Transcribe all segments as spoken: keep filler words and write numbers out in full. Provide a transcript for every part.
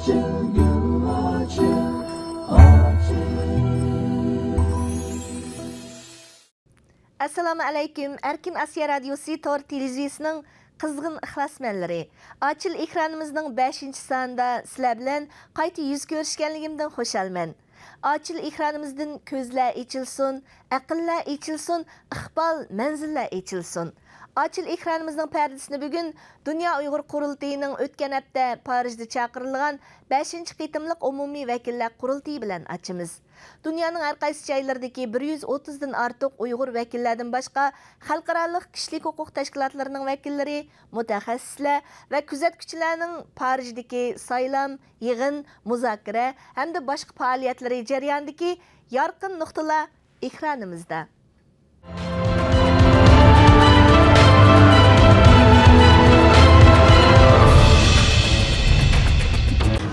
ئەسسالامۇ ئەلەيكۇم، ئەركىن ئاسىيا رادىيوسى تور تېلېۋىزىيىسىنىڭ قىزغىن ئىخلاسمەنلىرى. ئاچىل ئېكرانىمىزنىڭ بەشىنچى سانىدا سىلەر بىلەن قايتا يۈز كۆرۈشكەنلىكىمدىن خۇشالمەن. ئاچىل ئېكرانىمىزدىن كۆزلەر ئېچىلسۇن، ئەقىللەر ئېچىلسۇن، ئىقبال مەنزىللەر ئېچىلسۇن. ئاچىل ئېكرانىمىزنىڭ پەردىسىنى بۈگۈن دۇنيا ئۇيغۇر قۇرۇلتىيىنىڭ ئۆتكەن ھەپتە پارىژدا چاقىرىلغان بەشىنچى قېتىملىق ئومۇمىي ۋەكىللەر قۇرۇلتىيى بىلەن ئاچىمىز. دۇنيانىڭ ھەر قايسى جايلىرىدىكى بىر يۈز ئوتتۇزدىن ئارتۇق ئۇيغۇر ۋەكىللەردىن باشقا، خەلقئارالىق كىشىلىك ھوقۇق تەشكىلاتلىرىنىڭ ۋەكىللىرى، مۇتەخەسسىسلەر ۋە كۆزەتكۈچىلەرنىڭ پارىژدىكى سايلام، يىغىن، مۇزاكىرە ھەمدە باشقا پائالىيەتلىرى جەريانىدىكى يارقىن نۇقتىلار ئېكرانىمىزدا.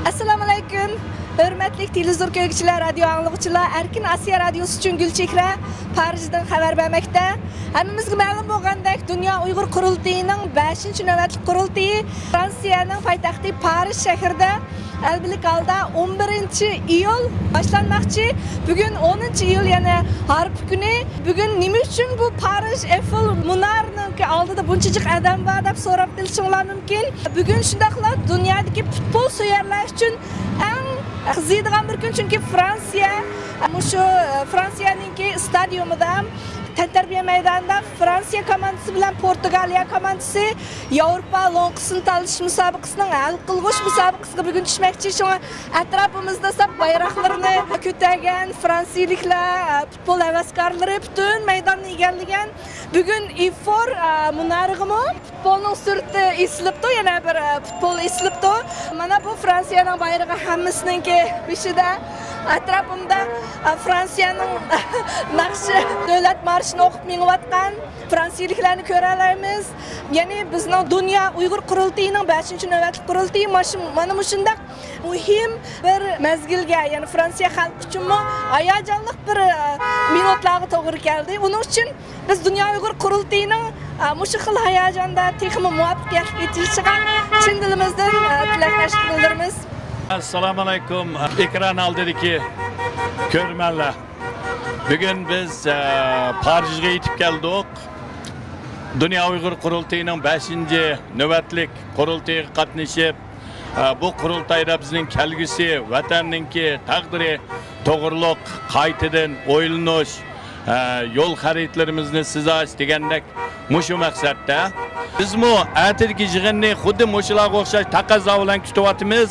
ئەسسالامۇئەلەيكۇم، ھۆرمەتلىك تېلېۋىزور كۆرگۈچىلەر، رادىيو ئاڭلىغۇچىلار، ئەركىن ئاسىيا رادىيوسى ئۈچۈن گۈلچېھرە پارىژدىن خەۋەر بەرمەكتە. ھەممىمىزگە مەلۇم بولغاندەك، دۇنيا ئۇيغۇر قۇرۇلتىيىنىڭ بەشىنچى نۆۋەتلىك قۇرۇلتىيى فرانسىيەنىڭ پايتەختى پارىژ شەھىرىدە ئەلبىلىك ھالدا ئون بىرىنچى ئىيۇل باشلانماقچى. بۈگۈن ئونىنچى ئىيۇل، يەنى ھارپا كۈنى. بۈگۈن نېمە ئۈچۈن بۇ پارىژ ئېفېل مۇنارىنىڭكى ئالدىدا بۇنچە جىق ئادەم بار دەپ سوراپ قېلىشىڭلار مۇمكىن. بۈگۈن شۇنداقلا دۇنيادىكى پۇتبول سۆيەرلەر ئۈچۈن ئەڭ قىزىيدىغان بىر كۈن، چۈنكى فرانسىيە، مۇشۇ فرانسىيەنىڭكى ئىستادىيومىدا، تەنتەربىيە مەيدانىدا فرانسىيە كوماندىسى بىلەن پورتۇگالىيە كوماندىسى ياۋروپا لوڭقىسىنى تالىشىش مۇسابىقىسىنىڭ ھەل قىلغۇچ مۇسابىقىسىغا بۈگۈن چۈشمەكچى. شۇڭا ئەتراپىمىزدا ساپ بايراقلىرىنى كۆتەرگەن فرانسىيىلىكلەر، پۇتبول ھەۋەسكارلىرى پۈتۈن مەيداننى ئىگىلىگەن. بۈگۈن ئېفېل مۇنارىغىمۇ پۇتبولنىڭ سۈرىتى ئېسىلىپتۇ، يەنە بىر پۇتبول ئېسىلىپتۇ. مانا بۇ فرانسىيەنىڭ بايرىقى ھەممىسىنىڭكى بېشىدا. ئەتراپىمدا فرانسىيەنىڭ ناخشا، دۆلەت مارشىنى ئوقۇپ مېڭىۋاتقان فرانسىيىلىكلەرنى كۆرەلەيمىز. يەنى بىزنىڭ دۇنيا ئۇيغۇر قۇرۇلتىيىنىڭ بەشىنچى نۆۋەتلىك قۇرۇلتىيى ماش-، مانا مۇشۇنداق مۇھىم بىر مەزگىلگە، يەنى فرانسىيە خەلقى ئۈچۈنمۇ ھاياجانلىق بىر، ئە، مىنۇتلارغا توغرا كەلدى. ئۇنىڭ ئۈچۈن بىز دۇنيا ئۇيغۇر قۇرۇلتىيىنىڭ، ئە، مۇشۇ خىل ھاياجاندا تېخىمۇ مۇۋەپپەقىيەتلىك ئېچىلىشىغا چىن دىلىمىزدىن، ئە، تىلەكداشلىق بىلدۈرىمىز. ئەسسالامۇئەلەيكۇم، ئېكران ئالدىدىكى كۆرۈرمەنلەر. بۈگۈن بىز، ئە، پارىژغا يېتىپ كەلدۇق. دۇنيا ئۇيغۇر قۇرۇلتىيىنىڭ بەشىنچى نۆۋەتلىك قۇرۇلتىيىغا قاتنىشىپ، ئە، بۇ قۇرۇلتايدا بىزنىڭ كەلگۈسى، ۋەتەننىڭكى تەقدىرى توغرۇلۇق قايتىدىن ئويلىنىش، ئە، يول خەرىتىلىرىمىزنى سىزاش دېگەندەك مۇشۇ مەقسەتتە. بىزمۇ ئەتىدىكى يىغىننى خۇددى مۇشۇلارغا ئوخشاش تەقەززا بىلەن كۈتۈۋاتىمىز.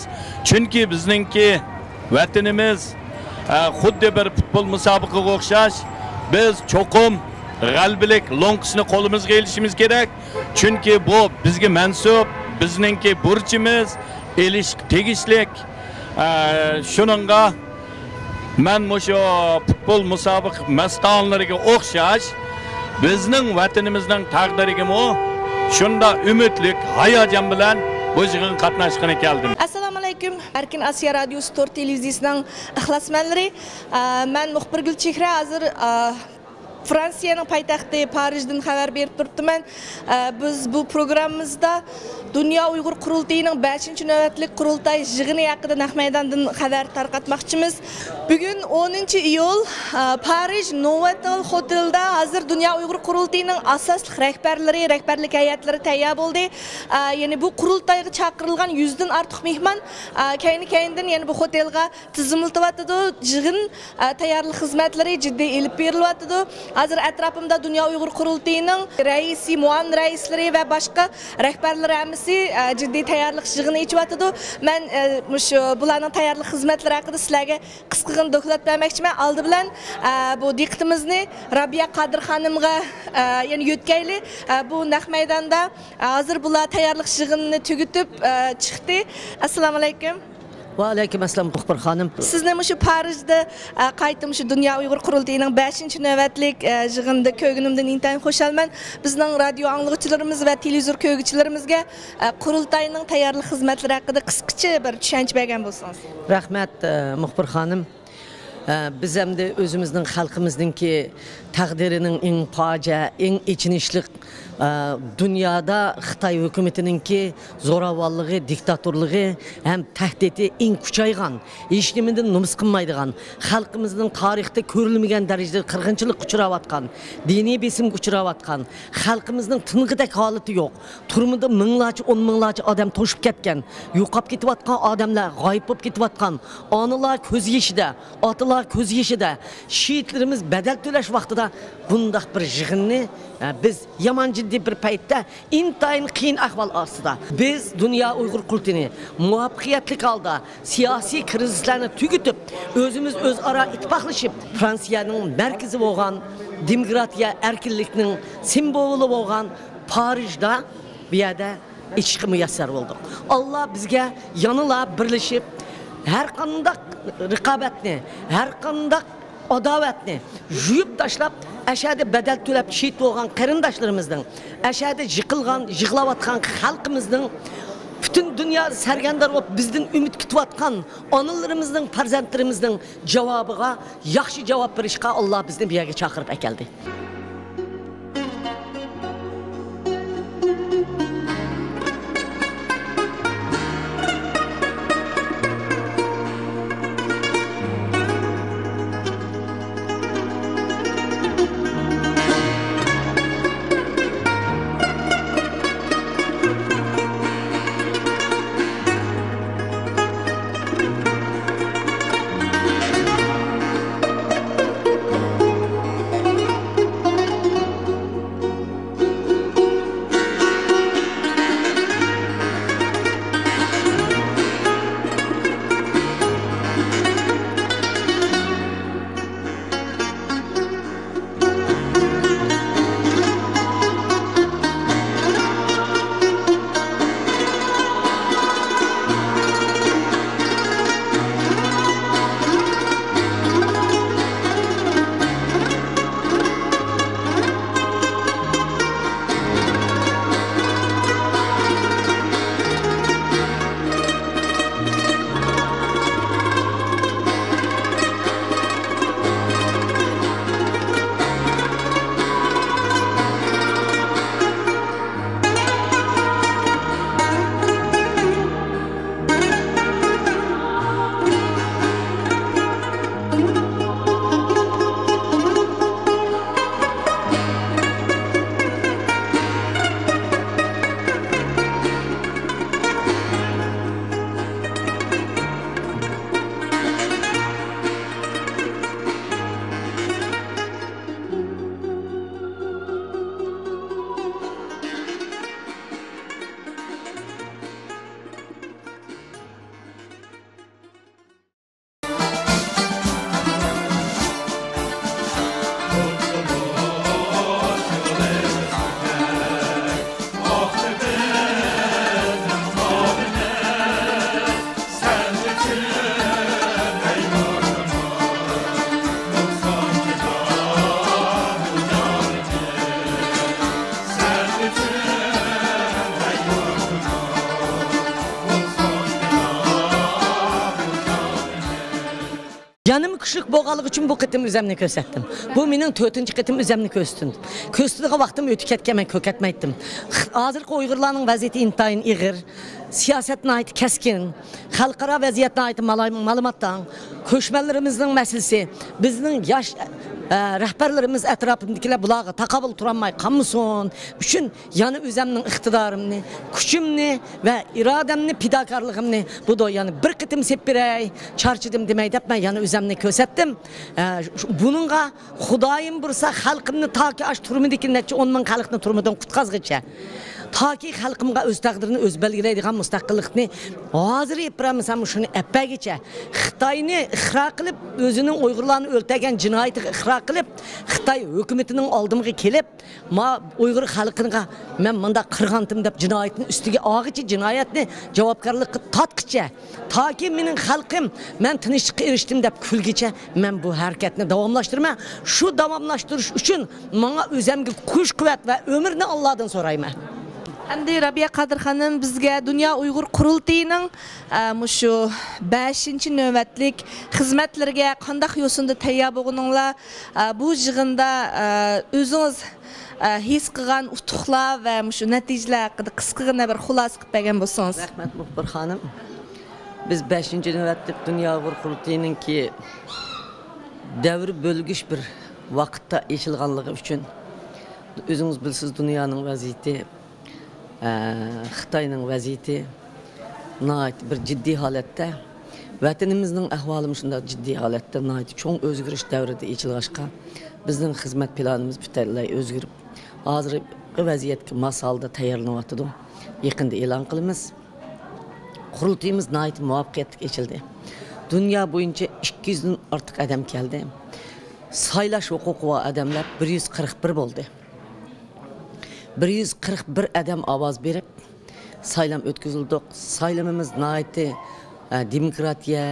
چۈنكى بىزنىڭكى ۋەتىنىمىز، ئە، خۇددى بىر پۇتبول مۇسابىقىگە ئوخشاش، بىز چوقۇم غەلىبىلىك لوڭقىسىنى قولىمىزغا ئېلىشىمىز كېرەك. چۈنكى بۇ بىزگە مەنسۇپ، بىزنىڭكى بۇرچىمىز، ئېلىشقا تېگىشلىك. ئە، شۇنىڭغا مەن مۇشۇ پۇتبول مۇسابىقە مەستانىلىرىگە ئوخشاش، بىزنىڭ ۋەتىنىمىزنىڭ تەقدىرىگىمۇ شۇنداق ئۈمىدلىك، ھاياجان بىلەن بۇ يىغىنغا قاتناشقىلى كەلدىم. ئەسسالامۇ ئەلەيكۇم، ئەركىن ئاسىيا رادىيوسى تور تېلېۋىزىيىسىنىڭ ئىخلاسمەنلىرى. ئە، مەن مۇخبىر گۈلچېھرە، ھازىر، ئە، فرانسىيەنىڭ پايتەختى پارىژدىن خەۋەر بېرىپ تۇرۇپتىمەن. ئە، بىز بۇ پروگراممىمىزدا دۇنيا ئۇيغۇر قۇرۇلتىيىنىڭ بەشىنچى نۆۋەتلىك قۇرۇلتاي يىغىنى ھەققىدە نەق مەيداندىن خەۋەر تارقاتماقچىمىز. بۈگۈن ئونىنچى ئىيۇل، ئە، پارىژ نوۋاتېل خوتېلدا ھازىر دۇنيا ئۇيغۇر قۇرۇلتىيىنىڭ ئاساسلىق رەھبەرلىرى، رەھبەرلىك ھەيئەتلىرى تەييار بولدى. ئە، يەنى بۇ قۇرۇلتايغا چاقىرىلغان يۈزدىن ئارتۇق مېھمان، ئە، كەينى-كەينىدىن يەنە بۇ خوتېلغا تىزىملىتىۋاتىدۇ. يىغىن، ئە، تەييارلىق خىزمەتلىرى جىددىي ئېلىپ بېرىلىۋاتىدۇ. ھازىر ئەتراپىمدا دۇنيا ئۇيغۇر قۇرۇلتىيىنىڭ رەئىسى، مۇئاۋىن رەئىسلىرى ۋە باشقا رەھبەرلىرى ھەممىسى، ئە، جىددىي تەييارلىق يىغىنى ئېچىۋاتىدۇ. مەن، ئە، مۇشۇ بۇلارنىڭ تەييارلىق خىزمەتلىرى ھەققىدە سىلەرگە قىسقىغىنە دوكلات بەرمەكچىمەن. ئالدى بىلەن، ئە، بۇ دىققىتىمىزنى رابىيە قادىر خانىمغا، ئە، يەنە يۆتكەيلى. ئە، بۇ نەق مەيداندا، ئە، ھازىر بۇلار تەييارلىق يىغىنىنى تۈگىتىپ، ئە، چىقتى. ئەسسالامۇئەلەيكۇم. ۋەئەلەيكۇم ئەسسالام، مۇخبىر خانىم. سىزنى مۇشۇ پارىژدا، ئە، قايتا مۇشۇ دۇنيا ئۇيغۇر قۇرۇلتىيىنىڭ بەشىنچى نۆۋەتلىك، ئە، يىغىنىدا كۆرگىنىمدىن ئىنتايىن خۇشالمەن. بىزنىڭ رادىيو ئاڭلىغۇچىلىرىمىز ۋە تېلېۋىزور كۆرگۈچىلىرىمىزگە، ئە، قۇرۇلتاينىڭ تەييارلىق خىزمەتلىرى ھەققىدە قىسقىچە بىر چۈشەنچە بەرگەن بولسىڭىز. رەھمەت، ئە، مۇخبىر خانىم. ئە، بىز ئەمدى ئۆزىمىزنىڭ خەلقىمىزنىڭكى تەقدىرىنىڭ ئەڭ پاجىئە، ئەڭ ئېچىنىشلىق ئە، دۇنيادا خىتاي ھۆكۈمىتىنىڭكى زوراۋانلىقى، دىكتاتورلۇقى ھەم تەھدىتى ئەڭ كۈچەيگەن، ھېچنېمىدىن نومۇس قىلمايدىغان، خەلقىمىزنىڭ تارىختا كۆرۈلمىگەن دەرىجىدە قىرغىنچىلىققا ئۇچراۋاتقان، دىنىي بېسىمغا ئۇچراۋاتقان، خەلقىمىزنىڭ تىنغىدەك ھالىتى يوق، تۈرمىدە مىڭلارچە، ئون مىڭلارچە ئادەم توشۇپ كەتكەن، يوقاپ كېتىۋاتقان ئادەملەر، غايىب بولۇپ كېتىۋاتقان، ئانىلار كۆز يېشىدا، ئاتىلار كۆز يېشىدا، شېھىتلىرىمىز بەدەل تۆلەش ۋاقتىدا بۇنداق بىر يىغىننى، ئە، بىز يامان جىددىي بىر پەيتتە، ئىنتايىن قىيىن ئەھۋال ئاستىدا. بىز دۇنيا ئۇيغۇر قۇرۇلتىيىنى مۇۋەپپەقىيەتلىك ھالدا سىياسىي كىرىزىسلەرنى تۈگىتىپ، ئۆزىمىز ئۆزئارا ئىتتىپاقلىشىپ، فرانسىيەنىڭ مەركىزى بولغان، دېموكراتىيە، ئەركىنلىكنىڭ سىمۋولى بولغان پارىژدا بۇ يەردە ئېچىشقا مۇيەسسەر بولدۇق. ئاللا بىزگە يەنىلا بىرلىشىپ، ھەر قانداق رىقابەتنى، ھەر قانداق ئاداۋەتنى يۇيۇپ تاشلاپ، ئەشەدە بەدەل تۆلەپ شېھىت بولغان قېرىنداشلىرىمىزنىڭ، ئەشەدە يىقىلغان، يىغلاۋاتقان خەلقىمىزنىڭ، پۈتۈن دۇنيا سەرگەردان بولۇپ بىزدىن ئۈمىد كۈتۈۋاتقان ئانىلىرىمىزنىڭ، پەرزەنتلىرىمىزنىڭ جاۋابىغا ياخشى جاۋاب بېرىشقا ئاللا بىزنى بۇ يەرگە چاقىرىپ ئەكەلدى. يەنىمۇ كۈچلۈك بولغانلىقى ئۈچۈن بۇ قېتىم ئۆزۈمنى كۆرسەتتىم. بۇ مېنىڭ تۆتىنچى قېتىم ئۆزۈمنى كۆرسىتىم. كۆرسىتىدىغان ۋاقتىم ئۆتۈپ كەتكەن، مەن كۆركەتمەيتتىم. ھازىرقى ئۇيغۇرلارنىڭ ۋەزىيىتى ئىنتايىن ئېغىر. سىياسەت ناھايىتى كەسكىن. خەلقئارا ۋەزىيەت ناھايىتى مالاي-، مالىماتاڭ. كۆچمەنلىرىمىزنىڭ مەسىلىسى. بىزنىڭ ياش، ئە، رەھبەرلىرىمىز ئەتراپىمدىكىلەر بۇلارغا تاقابىل تۇرالماي قالمىسۇن ئۈچۈن يەنە ئۆزەمنىڭ ئىقتىدارىمنى، كۈچۈمنى ۋە ئىرادەمنى، پىداكارلىقىمنى بۇ دو-، يەنە بىر قېتىم سېلىپ بېرەي، چارچىدىم دېمەي دەپ مەن يەنە ئۆزەمنى كۆرسەتتىم. ئە، شۇ، بۇنىڭغا خۇدايىم بۇيرۇسا خەلقىمنى تاكى ئاش تۈرمىدىكى نەچچە ئون مىڭ خەلقنى تۈرمىدىن قۇتقازغىچە، تاكى خەلقىمغا ئۆز تەقدىرىنى ئۆزى بەلگىلەيدىغان مۇستەقىللىقنى ھازىر ئېلىپ بېرەلمىسەم، شۇنى ئەپەگىچە خىتاينى ئىقرار قىلىپ، ئۆزىنىڭ ئۇيغۇرلارنى ئۆلتۈرگەن جىنايىتىگە ئىقرار قىلىپ، خىتاي ھۆكۈمىتىنىڭ ئالدىمغا كېلىپ، ما ئۇيغۇر خەلقىگە مەن مۇنداق قىرغانتىم دەپ جىنايەتنى ئۈستىگە ئالغىچە، جىنايەتنى جاۋابكارلىققا تارتقىچە، تاكى مېنىڭ خەلقىم مەن تىنچلىققا ئېرىشتىم دەپ كۈلگىچە، مەن بۇ ھەرىكەتنى داۋاملاشتۇرىمەن. شۇ داۋاملاشتۇرۇش ئۈچۈن ماڭا ئۆزەمگە كۈچ-قۇۋۋەت ۋە ئۆمۈرنى ئاللادىن سورايمەن. ئەمدى رابىيە قادىر خانىم بىزگە دۇنيا ئۇيغۇر قۇرۇلتىيىنىڭ، ئە، مۇشۇ بەشىنچى نۆۋەتلىك خىزمەتلىرىگە قانداق يوسۇندا تەييار بولغىنىڭلار، ئە، بۇ يىغىندا، ئە، ئۆزىڭىز ئە، ھېس قىلغان ئۇتۇقلار ۋە مۇشۇ نەتىجىلەر ھەققىدە قىسقىغىنە بىر خۇلاسە قىلىپ بەرگەن بولسىڭىز. رەھمەت، مۇخبىر خانىم. بىز بەشىنچى نۆۋەتلىك دۇنيا ئۇيغۇر قۇرۇلتىيىنىڭكى دەۋر بۆلگۈچ بىر ۋاقىتتا ئېچىلغانلىقى ئۈچۈن، ئۆزىڭىز بىلىسىز، دۇنيانىڭ ۋەزىيىتى، ئە، خىتاينىڭ ۋەزىيىتى ناھايىتى بىر جىددىي ھالەتتە، ۋەتىنىمىزنىڭ ئەھۋالىمۇ شۇنداق جىددىي ھالەتتە، ناھايىتى چوڭ ئۆزگىرىش دەۋرىدە ئېچىلغاچقا، بىزنىڭ خىزمەت پىلانىمىز پۈتۈنلەي ئۆزگىرىپ، ھازىرقى ۋەزىيەتكە ماس ھالدا تەييارلىنىۋاتىدۇ. يېقىندا ئېلان قىلىمىز. قۇرۇلتىيىمىز ناھايىتى مۇۋەپپەقىيەتلىك ئېچىلدى. دۇنيا بويىچە ئىككى يۈزدىن ئارتۇق ئادەم كەلدى. سايلاش ھوقۇقى بار ئادەملەر بىر يۈز قىرىق بىر بولدى. بىر يۈز قىرىق بىر ئادەم ئاۋاز بېرىپ، سايلام ئۆتكۈزۈلدۇق. سايلىمىمىز ناھايىتى، ئە، دېموكراتىيە،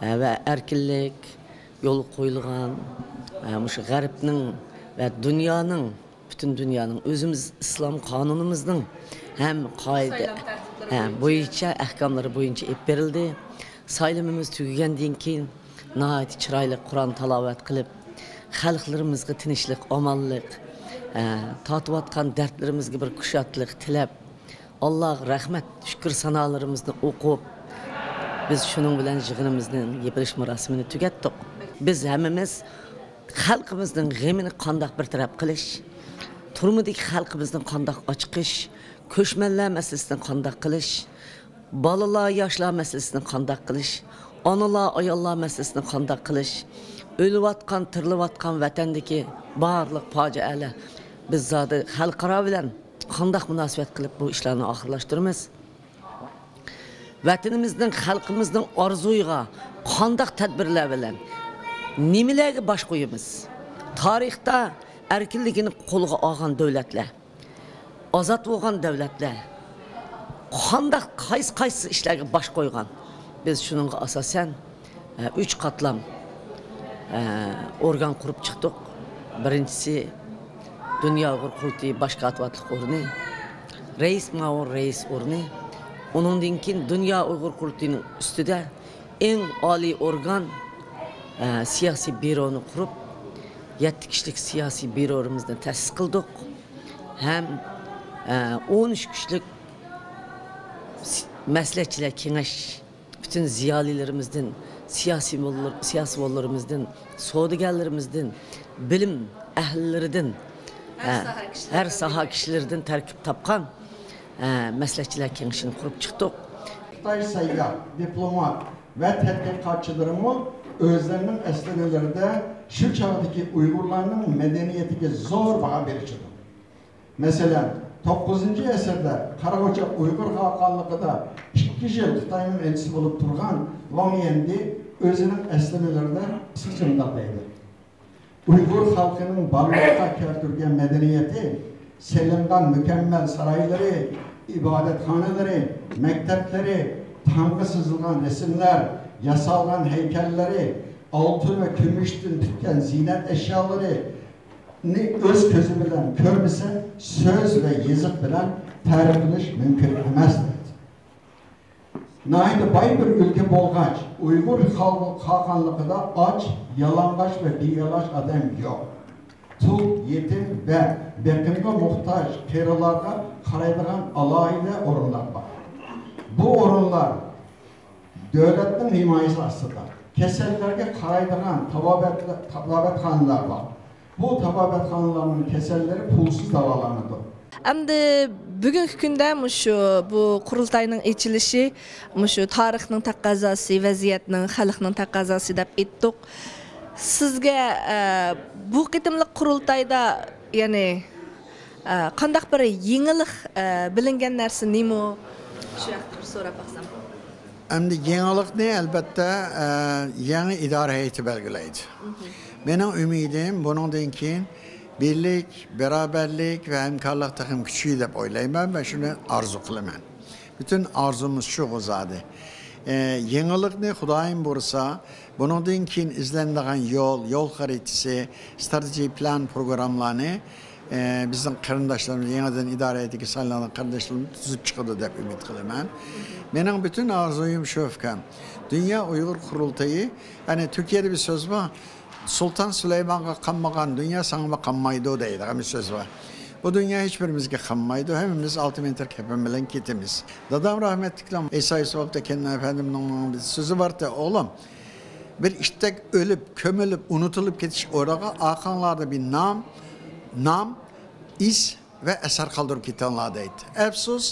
ئە، ۋە ئەركىنلىك يولغا قويۇلغان، ئە، مۇشۇ غەربنىڭ ۋە دۇنيانىڭ، پۈتۈن دۇنيانىڭ، ئۆزىمىز ئىسلام قانۇنىمىزنىڭ ھەم قائىدە، سايلام تەرتىپلىرى ھە، بويىچە. بويىچە، ئەھكاملىرى بويىچە ئېلىپ بېرىلدى. سايلىمىمىز تۈگىگەندىن كېيىن، ناھايىتى چىرايلىق قۇرئان تىلاۋەت قىلىپ، خەلقلىرىمىزغا تىنچلىق، ئامانلىق، ئە، تارتىۋاتقان دەردلىرىمىزگە بىر كۇشادلىق تىلەپ، ئاللاغا رەھمەت، شۈكۈر سانالىرىمىزنى ئوقۇپ، بىز شۇنىڭ بىلەن يىغىنىمىزنىڭ يېپىلىش مۇراسىمىنى تۈگەتتۇق. بىز ھەممىمىز خەلقىمىزنىڭ غېمىنى قانداق بىر تەرەپ قىلىش، تۈرمىدىكى خەلقىمىزنى قانداق ئاچىقىش، كۆچمەنلەر مەسىلىسىنى قانداق قىلىش، بالىلار، ياشلار مەسىلىسىنى قانداق قىلىش، ئانىلار، ئاياللار مەسىلىسىنى قانداق قىلىش، ئۆلۈۋاتقان، تىرىلىۋاتقان ۋەتەندىكى بارلىق پاجىئەلەر، بىز زادى خەلقئارا بىلەن قانداق مۇناسىۋەت قىلىپ بۇ ئىشلارنى ئاخىرلاشتۇرىمىز؟ ۋەتىنىمىزنىڭ، خەلقىمىزنىڭ ئارزۇيىغا قانداق تەدبىرلەر بىلەن، نېمىلەرگە باش قويىمىز؟ تارىختا ئەركىنلىكىنى قولغا ئالغان دۆلەتلەر، ئازاد بولغان دۆلەتلەر قانداق، قايسى، قايسى ئىشلارغا باش قويغان؟ بىز شۇنىڭغا ئاساسەن، ئە، ئۈچ قاتلام، ئە، ئورگان قۇرۇپ چىقتۇق. بىرىنچىسى، دۇنيا ئۇيغۇر قۇرۇلتىيى باش كاتىپاتلىق ئورنى، رەئىس مۇئاۋىن رەئىس ئورنى. ئۇنىڭدىن كېيىن دۇنيا ئۇيغۇر قۇرۇلتىيىنىڭ ئۈستىدە ئەڭ ئالىي ئورگان، ئە، سىياسىي بيۇرونى قۇرۇپ، يەتتە كىشىلىك سىياسىي بيۇرومىزنى تەسىس قىلدۇق. ھەم، ئە، ئون ئۈچ كىشىلىك س-، مەسلىھەتچىلەر كېڭەش، پۈتۈن زىيالىيلىرىمىزدىن، سىياسىي بوللار-، سىياسىي بوللىرىمىزدىن، سودىگەرلىرىمىزدىن، بىلىم ئەھلىلىرىدىن، ھەر ئە، ساھە كىشىلىرىدىن، ھەر ساھە كىشىلىرىدىن تەركىب تاپقان، ئە، مەسلىھەتچىلەر كېڭىشىنى قۇرۇپ چىقتۇق. خىتاي سەيياھ، دىپلومات ۋە تەتقىقاتچىلىرىمۇ ئۆزلىرىنىڭ ئەسلىمىلىرىدە شۇ چاغدىكى ئۇيغۇرلارنىڭ مەدەنىيىتىگە زور باھا بېرىشىدۇ. مەسىلەن، توققۇزىنچى ئەسىردە قاراقوچاق ئۇيغۇر خاقانلىقىدا ئىككى يىل خىتاينىڭ ئەلچىسى بولۇپ تۇرغان ۋاڭ يەندى ئۆزىنىڭ ئەسلىمىلىرىدە قىسقىچە مۇنداق دەيدۇ: ئۇيغۇر خەلقىنىڭ بارلىققا كەلتۈرگەن مەدەنىيىتى، سېلىنغان مۇكەممەل سارايلىرى، ئىبادەتخانىلىرى، مەكتەپلىرى، تامغا سىزىلغان رەسىملەر، ياسالغان ھەيكەللىرى، ئالتۇن ۋە كۈمۈشتىن پۈتكەن زىينەت ئەشيالىرى، نى ئۆز كۆزى بىلەن كۆرمىسە، سۆز ۋە يېزىق بىلەن تەرىپلىنىش مۇمكىن ئەمەس، دەيدۇ. ناھايىتى باي بىر ئۆلكە بولغاچ، ئۇيغۇر خەلقى خاقانلىقىدا ئاچ، يالىڭاچ ۋە بىئىلاج ئادەم يوق. تۇل، يېتىم ۋە بېقىمغا موھتاج قېرىلارغا قارايدىغان ئالاھىدە ئورۇنلار بار. بۇ ئورۇنلار دۆلەتنىڭ ھىمايىسى ئاستىدا. كېسەللەرگە قارايدىغان تاۋابەت-، تاۋابەتخانىلار بار. بۇ تاۋابەتخانىلارنىڭ كېسەللىرى پۇلسىز داۋالىنىدۇ. ئەمدى بۈگۈنكى كۈندە مۇشۇ بۇ قۇرۇلتاينىڭ ئېچىلىشى، مۇشۇ تارىخنىڭ تەقەززاسى، ۋەزىيەتنىڭ، خەلقنىڭ تەقەززاسى دەپ ئېيتتۇق. سىزگە، ئە، بۇ قېتىملىق قۇرۇلتايدا، يەنى، ئە، قانداق بىر يېڭىلىق، ئە، بىلىنگەن نەرسە نېمە؟ شۇ ھەققىدە بىر سوراپ باقسام. ئەمدى يېڭىلىقنى، ئەلۋەتتە، ئە، يېڭى ئىدارە ھەيئىتى بەلگىلەيدۇ. مېنىڭ ئۈمىدىم، بۇنىڭدىن كېيىن بىرلىك، بارابەرلىك ۋە ھەمكارلىق تېخىمۇ كۈچىيىدۇ دەپ ئويلايمەن ۋە شۇنى ئارزۇ قىلىمەن. پۈتۈن ئارزۇمىز شۇغۇ زادى. ئە، يېڭىلىقنى خۇدايىم بۇيرۇسا، بۇنىڭدىن كېيىن ئىزدەنىدىغان يول، يول خەرىتىسى، ستراتېگىيە پىلان، پروگراممىلارنى، ئە، بىزنىڭ قېرىنداشلىرىمىز، يېڭىدىن ئىدارە ھەيئىتىگە سايلانغان قېرىنداشلىرىمىز تۈزۈپ چىقىدۇ دەپ ئۈمىد قىلىمەن. مېنىڭ پۈتۈن ئارزۇيۇم شۇ، ئۇكام. دۇنيا ئۇيغۇر قۇرۇلتىيى، يەنى تۈركىيەدە بىر سۆز بار، سۇلتان سۇلايمانغا قانمىغان دۇنيا ساڭىمۇ قانمايدۇ دەيدىغان بىر سۆز بار. بۇ دۇنيا ھېچبىرىمىزگە قانمايدۇ، ھەممىمىز ئالتە مېتىر كەپەن بىلەن كېتىمىز. دادام رەھمەتلىكنىڭ ئىسا يۈسۈپ ئابدۇكېرىم ئەپەندىمنىڭ بىر سۆزى بارتى، ئوغلۇم، بىر ئىتتەك ئۆلۈپ، كۆمۈلۈپ، ئۇنتۇلۇپ كېتىش ئورنىغا ئارقاڭلاردا بىر نام، نام، ئىز ۋە ئەسەر قالدۇرۇپ كېتىڭلار دەيدۇ. ئەپسۇس،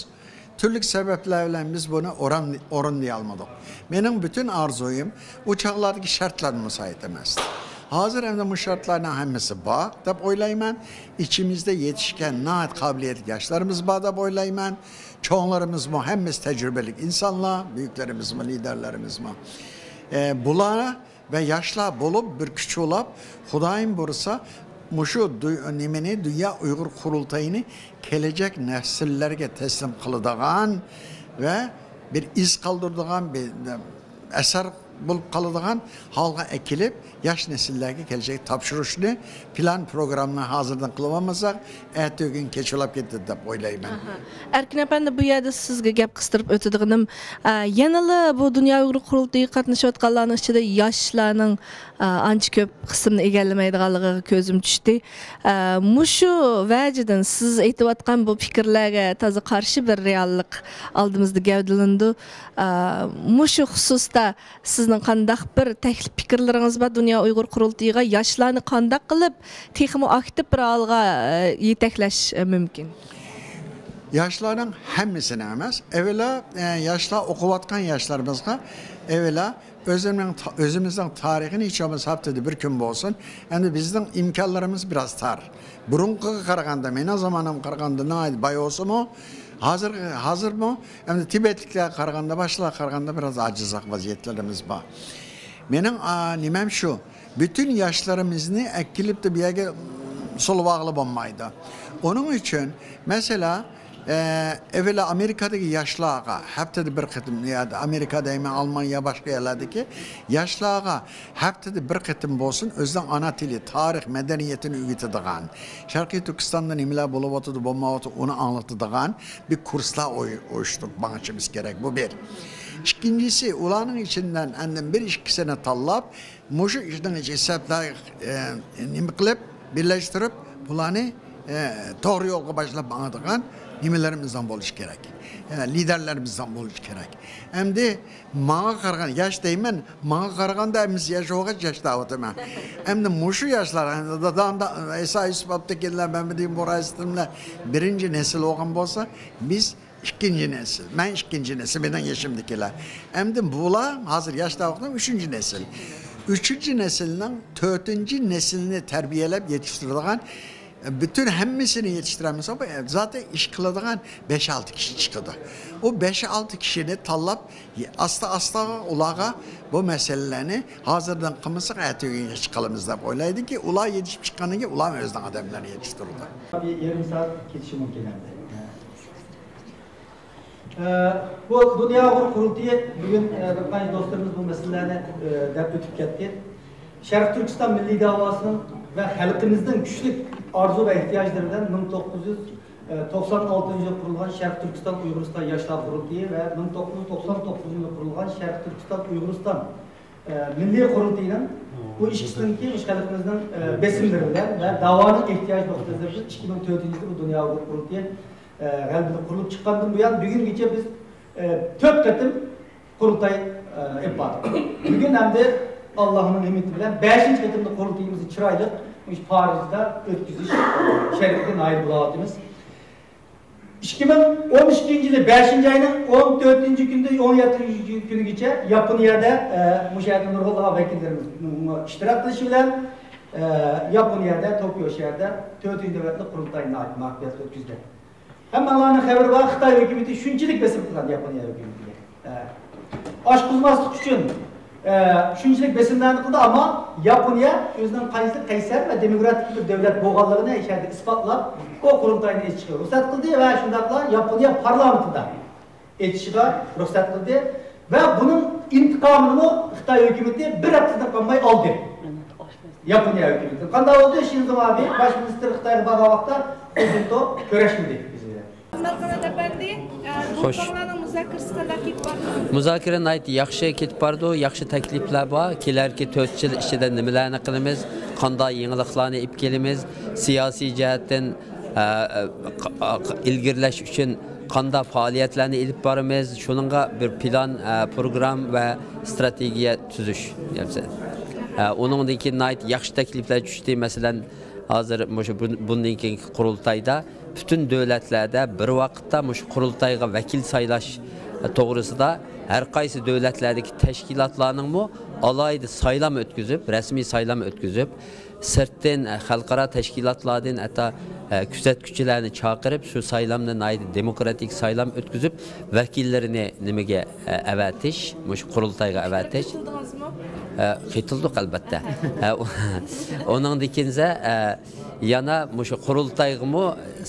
تۈرلۈك سەۋەبلەر بىلەن بىز بۇنى ئورۇن-، ئورۇندىيالمىدۇق. مېنىڭ پۈتۈن ئارزۇيۇم ئۇ چاغلاردىكى شەرتلەرمۇ مۇسايىت ئەمەستى. ھازىر ئەمدى بۇ شەرتلەرنىڭ ھەممىسى بار دەپ ئويلايمەن. ئىچىمىزدە يېتىشكەن ناھايىتى قابىلىيەتلىك ياشلىرىمىز بار دەپ ئويلايمەن. چوڭلىرىمىزمۇ ھەممىسى تەجرىبىلىك ئىنسانلار، بۈيۈكلىرىمىزمۇ، لىدەرلىرىمىزمۇ. ئە، بۇلار ۋە ياشلار بولۇپ بىر كۈچ بولاپ، خۇدايىم بۇيرۇسا، مۇشۇ دۇ-، نېمىنى، دۇنيا ئۇيغۇر قۇرۇلتىيىنى كېلەچەك نەسىللەرگە تەسلىم قىلىدىغان ۋە بىر ئىز قالدۇرىدىغان، بىر ئەسەر بولۇپ قالىدىغان ھالغا ئەكېلىپ، ياش نەسىللەرگە كېلەچەكتە تاپشۇرۇشنى پىلان پروگراممىنى ھازىردىن قىلىۋالمىساق، ئەتىگۈن كېچىلەپ كېتىدۇ دەپ ئويلايمەن. ئەركىن ئەپەندى، بۇ يەردە سىزگە گەپ قىستۇرۇپ ئۆتىدىغىنىم، ئە، يەنىلا بۇ دۇنيا ئۇيغۇر قۇرۇلتىيىغا قاتنىشىۋاتقانلارنىڭ ئىچىدە ياشلارنىڭ، ئە، ئانچە كۆپ قىسىمنى ئىگىلىمەيدىغانلىقىغا كۆزۈم چۈشتى. ئە، مۇشۇ ۋەجىدىن سىز ئېيتىۋاتقان بۇ پىكىرلەرگە تازا قارشى بىر رېئاللىق ئالدىمىزدا گەۋدىلىنىدۇ. ئە، مۇشۇ خۇسۇستا سىزنىڭ قانداق بىر تەكلىپ پىكىرلىرىڭىز بار دۇنيا ئۇيغۇر قۇرۇلتىيىغا؟ ياشلارنى قانداق قىلىپ تېخىمۇ ئاكتىپ بىر ھالغا، ئە، يېتەكلەش، ئە، مۇمكىن؟ ياشلارنىڭ ھەممىسىنى ئەمەس، ئەۋۋەلا، ئە، ياشلار ئوقۇۋاتقان ياشلىرىمىزغا ئەۋۋەلا ئۆزۈمنىڭ تا-، ئۆزىمىزنىڭ تارىخىنى ھېچ بولمىسا ھەپتىدە بىر كۈن بولسۇن. ئەمدى بىزنىڭ ئىمكانلىرىمىز بىراز تار. بۇرۇنقىغا قارىغاندا، مېنىڭ زامانىمغا قارىغاندا ناھايىتى باي بولسىمۇ، ھازىر، ھازىرمۇ ئەمدى تىبەتلىكلەرگە قارىغاندا، باشقىلارغا قارىغاندا بىراز ئاجىزراق ۋەزىيەتلىرىمىز بار. مېنىڭ، ئا، نېمەم شۇ، پۈتۈن ياشلىرىمىزنى ئەكېلىپتۇ بۇ يەرگە سولىۋالغىلى بولمايدۇ. ئۇنىڭ ئۈچۈن، مەسىلەن، ئە، ئەۋۋەلا ئامېرىكادىكى ياشلارغا ھەپتىدە بىر قېتىم، يا ئامېرىكا دەيمەن، ئالمانىيە، باشقا يەرلەردىكى ياشلارغا ھەپتىدە بىر قېتىم بولسۇن، ئۆزىنىڭ ئانا تىلى، تارىخ، مەدەنىيىتىنى ئۆگىتىدىغان، شەرقىي تۈركىستاندا نېمىلەر بولۇۋاتىدۇ، بولمايۋاتىدۇ، ئۇنى ئاڭلىتىدىغان بىر كۇرسلار ئوي-، ئويۇشتۇرۇپ ماڭىشىمىز كېرەك. بۇ بىر. ئىككىنچىسى، ئۇلارنىڭ ئىچىدىن ئەندىن بىر ئىككىسىنى تاللاپ، مۇشۇ ئىشنىڭ ئىچىگە سەپلەر، ئە، نېمە قىلىپ، بىرلەشتۈرۈپ، بۇلارنى، ئە، توغرا يولغا باشلاپ ماڭىدىغان نېمىلىرىمىزنىڭ بولۇشى كېرەك. ئە، لىدەرلىرىمىزنىڭ بولۇشى كېرەك. ئەمدى ماڭا قارىغان ياش دەيمەن، ماڭا قارىغاندا ھەممىسى ياش بولغاچ ياش دەۋاتىمەن. ئەمدى مۇشۇ ياشلار، ئەمدى دادام دا، ئىسا يۈسۈپ ئابدۇكېرىم بىلەن مەمەدىن بۇرايسىتىن بىلەن بىرىنچى نەسىل بولغان بولسا، بىز ئىككىنچى نەسىل، مەن ئىككىنچى نەسىل، مېنىڭ يېشىمدىكىلەر. ئەمدى بۇلار ھازىر ياش دەۋاتقان ئۈچىنچى نەسىل. ئۈچىنچى نەسىلنىڭ تۆتىنچى نەسلىنى تەربىيەلەپ يېتىشتۈرىدىغان، پۈتۈن ھەممىسىنى يېتىشتۈرەلمىسە، بۇ زاتەن ئىش قىلىدىغان بەش-ئالتە كىشى چىقىدۇ. ئۇ بەش-ئالتە كىشىنى تاللاپ، ئاستا-ئاستا ئۇلارغا بۇ مەسىلىلەرنى ھازىردىن قىلمىساق، ئەتىگۈنگە چىقالمىز دەپ ئويلايدۇكى، ئۇلار يېتىشىپ چىققاندىن كېيىن ئۇلار ئۆزىنىڭ ئادەملىرىنى يېتىشتۈرىدۇ. بىر يېرىم سائەت كېتىشى مۇمكىن ئەمدى. ئە، بۇ دۇنيا ئۇيغۇر قۇرۇلتىيى بۈگۈن، ئە، بىر قانچە دوستلىرىمىز بۇ مەسىلىلەرنى، ئە، دەپ ئۆتۈپ كەتتى. شەرقىي تۈركىستان مىللىي دەۋاسىنىڭ ۋە خەلقىمىزنىڭ كۈچلۈك ئارزۇ ۋە ئېھتىياجلىرى بىلەن مىڭ توققۇز يۈز توقسان ئالتىنچى يىلى قۇرۇلغان شەرقىي تۈركىستان ئۇيغۇرىستان ياشلار قۇرۇلتىيى ۋە مىڭ توققۇز يۈز توقسان توققۇزىنچى يىلى قۇرۇلغان شەرقىي تۈركىستان ئۇيغۇرىستان، ئە، مىللىي قۇرۇلتىيىنىڭ بۇ ئىككىسىنىڭكى مۇشۇ خەلقىمىزنىڭ، ئە، بېسىملىرى بىلەن ۋە داۋانىڭ ئېھتىياجى نۇقتىئىنەزىرىدىن ئىككى مىڭ تۆتىنچى يىلى بۇ دۇنيا ئۇيغۇر قۇرۇلتىيى، ئە، غەلىبىلىك قۇرۇلۇپ چىققاندىن بۇيان بۈگۈنگىچە بىز، ئە، تۆت قېتىم قۇرۇلتاي، ئە، ئېلىپ باردۇق. بۈگۈن ئەمدى ئاللانىڭ ھىممىتى بىلەن بەشىنچى قېتىملىق قۇرۇلتىيىمىزنى چىرايلىق مۇشۇ پارىژدا ئۆتكۈزۈش شەرىپىگە نائىل بولاۋاتىمىز. ئىككى مىڭ ئون ئىككىنچى يىلى بەشىنچى ئاينىڭ ئون تۆتىنچى كۈنىدىن ئون يەتتىنچى كۈنىگىچە ياپونىيەدە، ئە، مۇشۇ يەردە نۇرغۇنلىغان ۋەكىللىرىمىزنىڭ ئىشتىراك قىلىشى بىلەن، ئە، ياپونىيەدە توكيو شەھىرىدە تۆتىنچى نۆۋەتلىك قۇرۇلتاينى ناھايىتى مۇۋەپپەقىيەتلىك ئۆتكۈزدى. ھەممىڭلارنىڭ خەۋىرى بار، خىتاي ھۆكۈمىتى شۇنچىلىك بېسىم قىلغان ياپونىيە ھۆكۈمىتىگە. ئە، ئاچقۇزماسلىق ئۈچۈن، ئە، شۇنچىلىك بېسىملارنى قىلدى، ئەمما ياپونىيە ئۆزىنىڭ قانچىلىك قەيسەر ۋە دېموكراتىك بىر دۆلەت بولغانلىقىنى شۇ يەردە ئىسپاتلاپ، بۇ قۇرۇلتاينى ئېچىشقا رۇخسەت قىلدى ۋە شۇنداقلا ياپونىيە پارلامېنتىدا ئېچىشىغا رۇخسەت قىلدى ۋە بۇنىڭ ئىنتىقامىنىمۇ خىتاي ھۆكۈمىتى بىر ھەپتىدىن قالماي ئالدى. ياپونىيە ھۆكۈمىتى. قانداق بولدى؟ شىنزو ئابې باش مىنىستىر خىتايغا بارغان ۋاقىتتا خۇ جىنتاۋ كۆرۈشمىدى بىز بىلەن. ئەپەندى، ئە، بۇ خوش. تاڭلارنىڭ مۇزاكىرىسى قانداق كېتىپ بارىدۇ؟ مۇزاكىرە ناھايىتى ياخشى كېتىپ بارىدۇ، ياخشى تەكلىپلەر بار. كېلەركى تۆت يىل ئىچىدە نېمىلەرنى قىلىمىز، قانداق يېڭىلىقلارنى ئېلىپ كېلىمىز، سىياسىي جەھەتتىن، ئە، ئە، ق-، ئە، ق-، ئىلگىرىلەش ئۈچۈن قانداق پائالىيەتلەرنى ئېلىپ بارىمىز، شۇنىڭغا بىر پىلان، ئە، پروگرامما ۋە ئىستراتېگىيە تۈزۈش. ئە، ئۇنىڭدىن كېيىن ناھايىتى ياخشى تەكلىپلەر چۈشتى. مەسىلەن، ھازىر مۇشۇ بۇ-، بۇندىن كېيىنكى قۇرۇلتايدا پۈتۈن دۆلەتلەردە بىر ۋاقىتتا مۇشۇ قۇرۇلتايغا ۋەكىل سايلاش توغرىسىدا ھەر قايسى دۆلەتلەردىكى تەشكىلاتلارنىڭمۇ ئالاھىدە سايلام ئۆتكۈزۈپ، رەسمىي سايلام ئۆتكۈزۈپ، سىرتتىن، خەلقئارا تەشكىلاتلاردىن ھەتتا، ئە، كۆزەتكۈچىلەرنى چاقىرىپ، شۇ سايلامنى ناھايىتى دېموكراتىك سايلام ئۆتكۈزۈپ، ۋەكىللىرىنى نېمىگە، ئە، ئەۋەتىش، مۇشۇ قۇرۇلتايغا ئەۋەتىش. قېتىلدىڭىزمۇ؟ ئە، قېتىلدۇق، ئەلۋەتتە. ئە، ئۇ-، ئۇنىڭدىن كېيىن، ئە، يەنە مۇشۇ قۇرۇلتايغىمۇ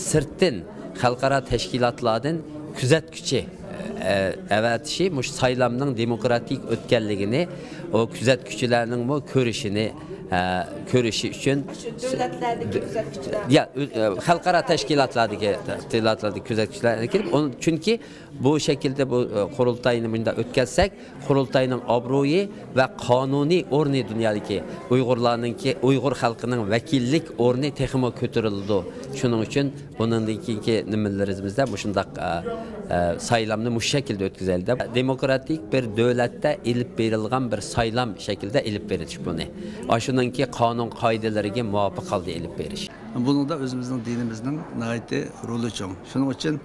سىرتتىن خەلقئارا تەشكىلاتلاردىن كۆزەتكۈچى، ئە، ئەۋەتىشى مۇشۇ سايلامنىڭ دېموكراتىك ئۆتكەنلىكىنى ئۇ كۆزەتكۈچىلەرنىڭمۇ كۆرۈشىنى، ئە، كۆرۈشى ئۈچۈن. شۇ دۆلەتلەردىكى كۆزەتكۈچىلەر. يا، ئۆ-، ئە، خەلقئارا تەشكىلاتلاردىكى، تەشكىلاتلاردىكى كۆزەتكۈچىلەرنى كېلىپ، ئۇنى، چۈنكى بۇ شەكىلدە بۇ، ئە، قۇرۇلتاينى مۇنداق ئۆتكەزسەك، قۇرۇلتاينىڭ ئابرۇيى ۋە قانۇنىي ئورنى دۇنيادىكى ئۇيغۇرلارنىڭكى، ئۇيغۇر خەلقىنىڭ ۋەكىللىك ئورنى تېخىمۇ كۆتۈرۈلىدۇ. شۇنىڭ ئۈچۈن بۇنىڭدىن كېيىنكى نېمىلىرىمىزدە مۇشۇنداق، ئە، ئە، سايلامنى مۇشۇ شەكىلدە ئۆتكۈزەيلى دەپ، دېموكراتىك بىر دۆلەتتە ئېلىپ بېرىلغان بىر سايلام شەكلىدە ئېلىپ بېرىلىش بۇنى. ئاشۇنىڭكى قانۇن قائىدىلىرىگە مۇۋاپىق ھالدا ئېلىپ بېرىش. بۇنىڭدا ئۆزىمىزنىڭ دىنىمىزنىڭ ناھايىتى رولى چوڭ. شۇنىڭ ئۈچۈن،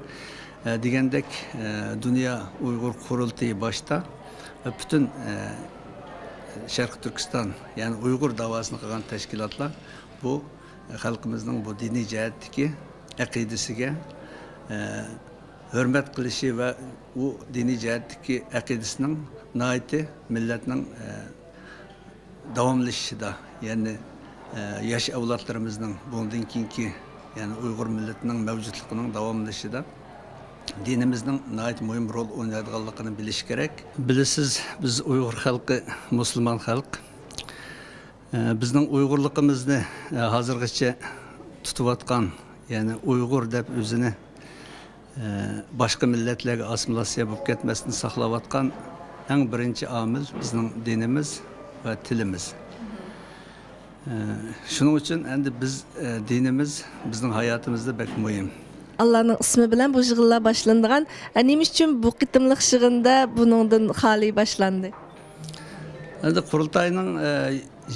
ئە، دېگەندەك، ئە، دۇنيا ئۇيغۇر قۇرۇلتىيى باشتا ۋە پۈتۈن، ئە، شەرقىي تۈركىستان، يەنى ئۇيغۇر داۋاسىنى قىلغان تەشكىلاتلار بۇ خەلقىمىزنىڭ بۇ دىنىي جەھەتتىكى ئەقىدىسىگە، ئە، ھۆرمەت قىلىشى ۋە ئۇ دىنىي جەھەتتىكى ئەقىدىسىنىڭ ناھايىتى مىللەتنىڭ، ئە، داۋاملىشىشىدا، يەنى، ئە، ياش ئەۋلادلىرىمىزنىڭ بۇندىن كېيىنكى، يەنى ئۇيغۇر مىللىتىنىڭ مەۋجۇتلۇقىنىڭ داۋاملىشىشىدا دىنىمىزنىڭ ناھايىتى مۇھىم رول ئوينايدىغانلىقىنى بىلىش كېرەك. بىلىسىز، بىز ئۇيغۇر خەلقى مۇسۇلمان خەلق. ئە، بىزنىڭ ئۇيغۇرلۇقىمىزنى، ئە، ھازىرغىچە تۇتۇۋاتقان، يەنى ئۇيغۇر دەپ ئۆزىنى، ئە، باشقا مىللەتلەرگە ئاسسىمىلياتسىيە بولۇپ كەتمەستىن ساقلاۋاتقان ئەڭ بىرىنچى ئامىل بىزنىڭ دىنىمىز ۋە تىلىمىز. ئە، شۇنىڭ ئۈچۈن ئەمدى بىز، ئە، دىنىمىز بىزنىڭ ھاياتىمىزدا بەك مۇھىم. ئاللانىڭ ئىسمى بىلەن بۇ يىغىنلار باشلىنىدىغان، ئە، نېمە ئۈچۈن بۇ قېتىملىق يىغىندا بۇنىڭدىن خالىي باشلاندى؟ ئەمدى قۇرۇلتاينىڭ، ئە،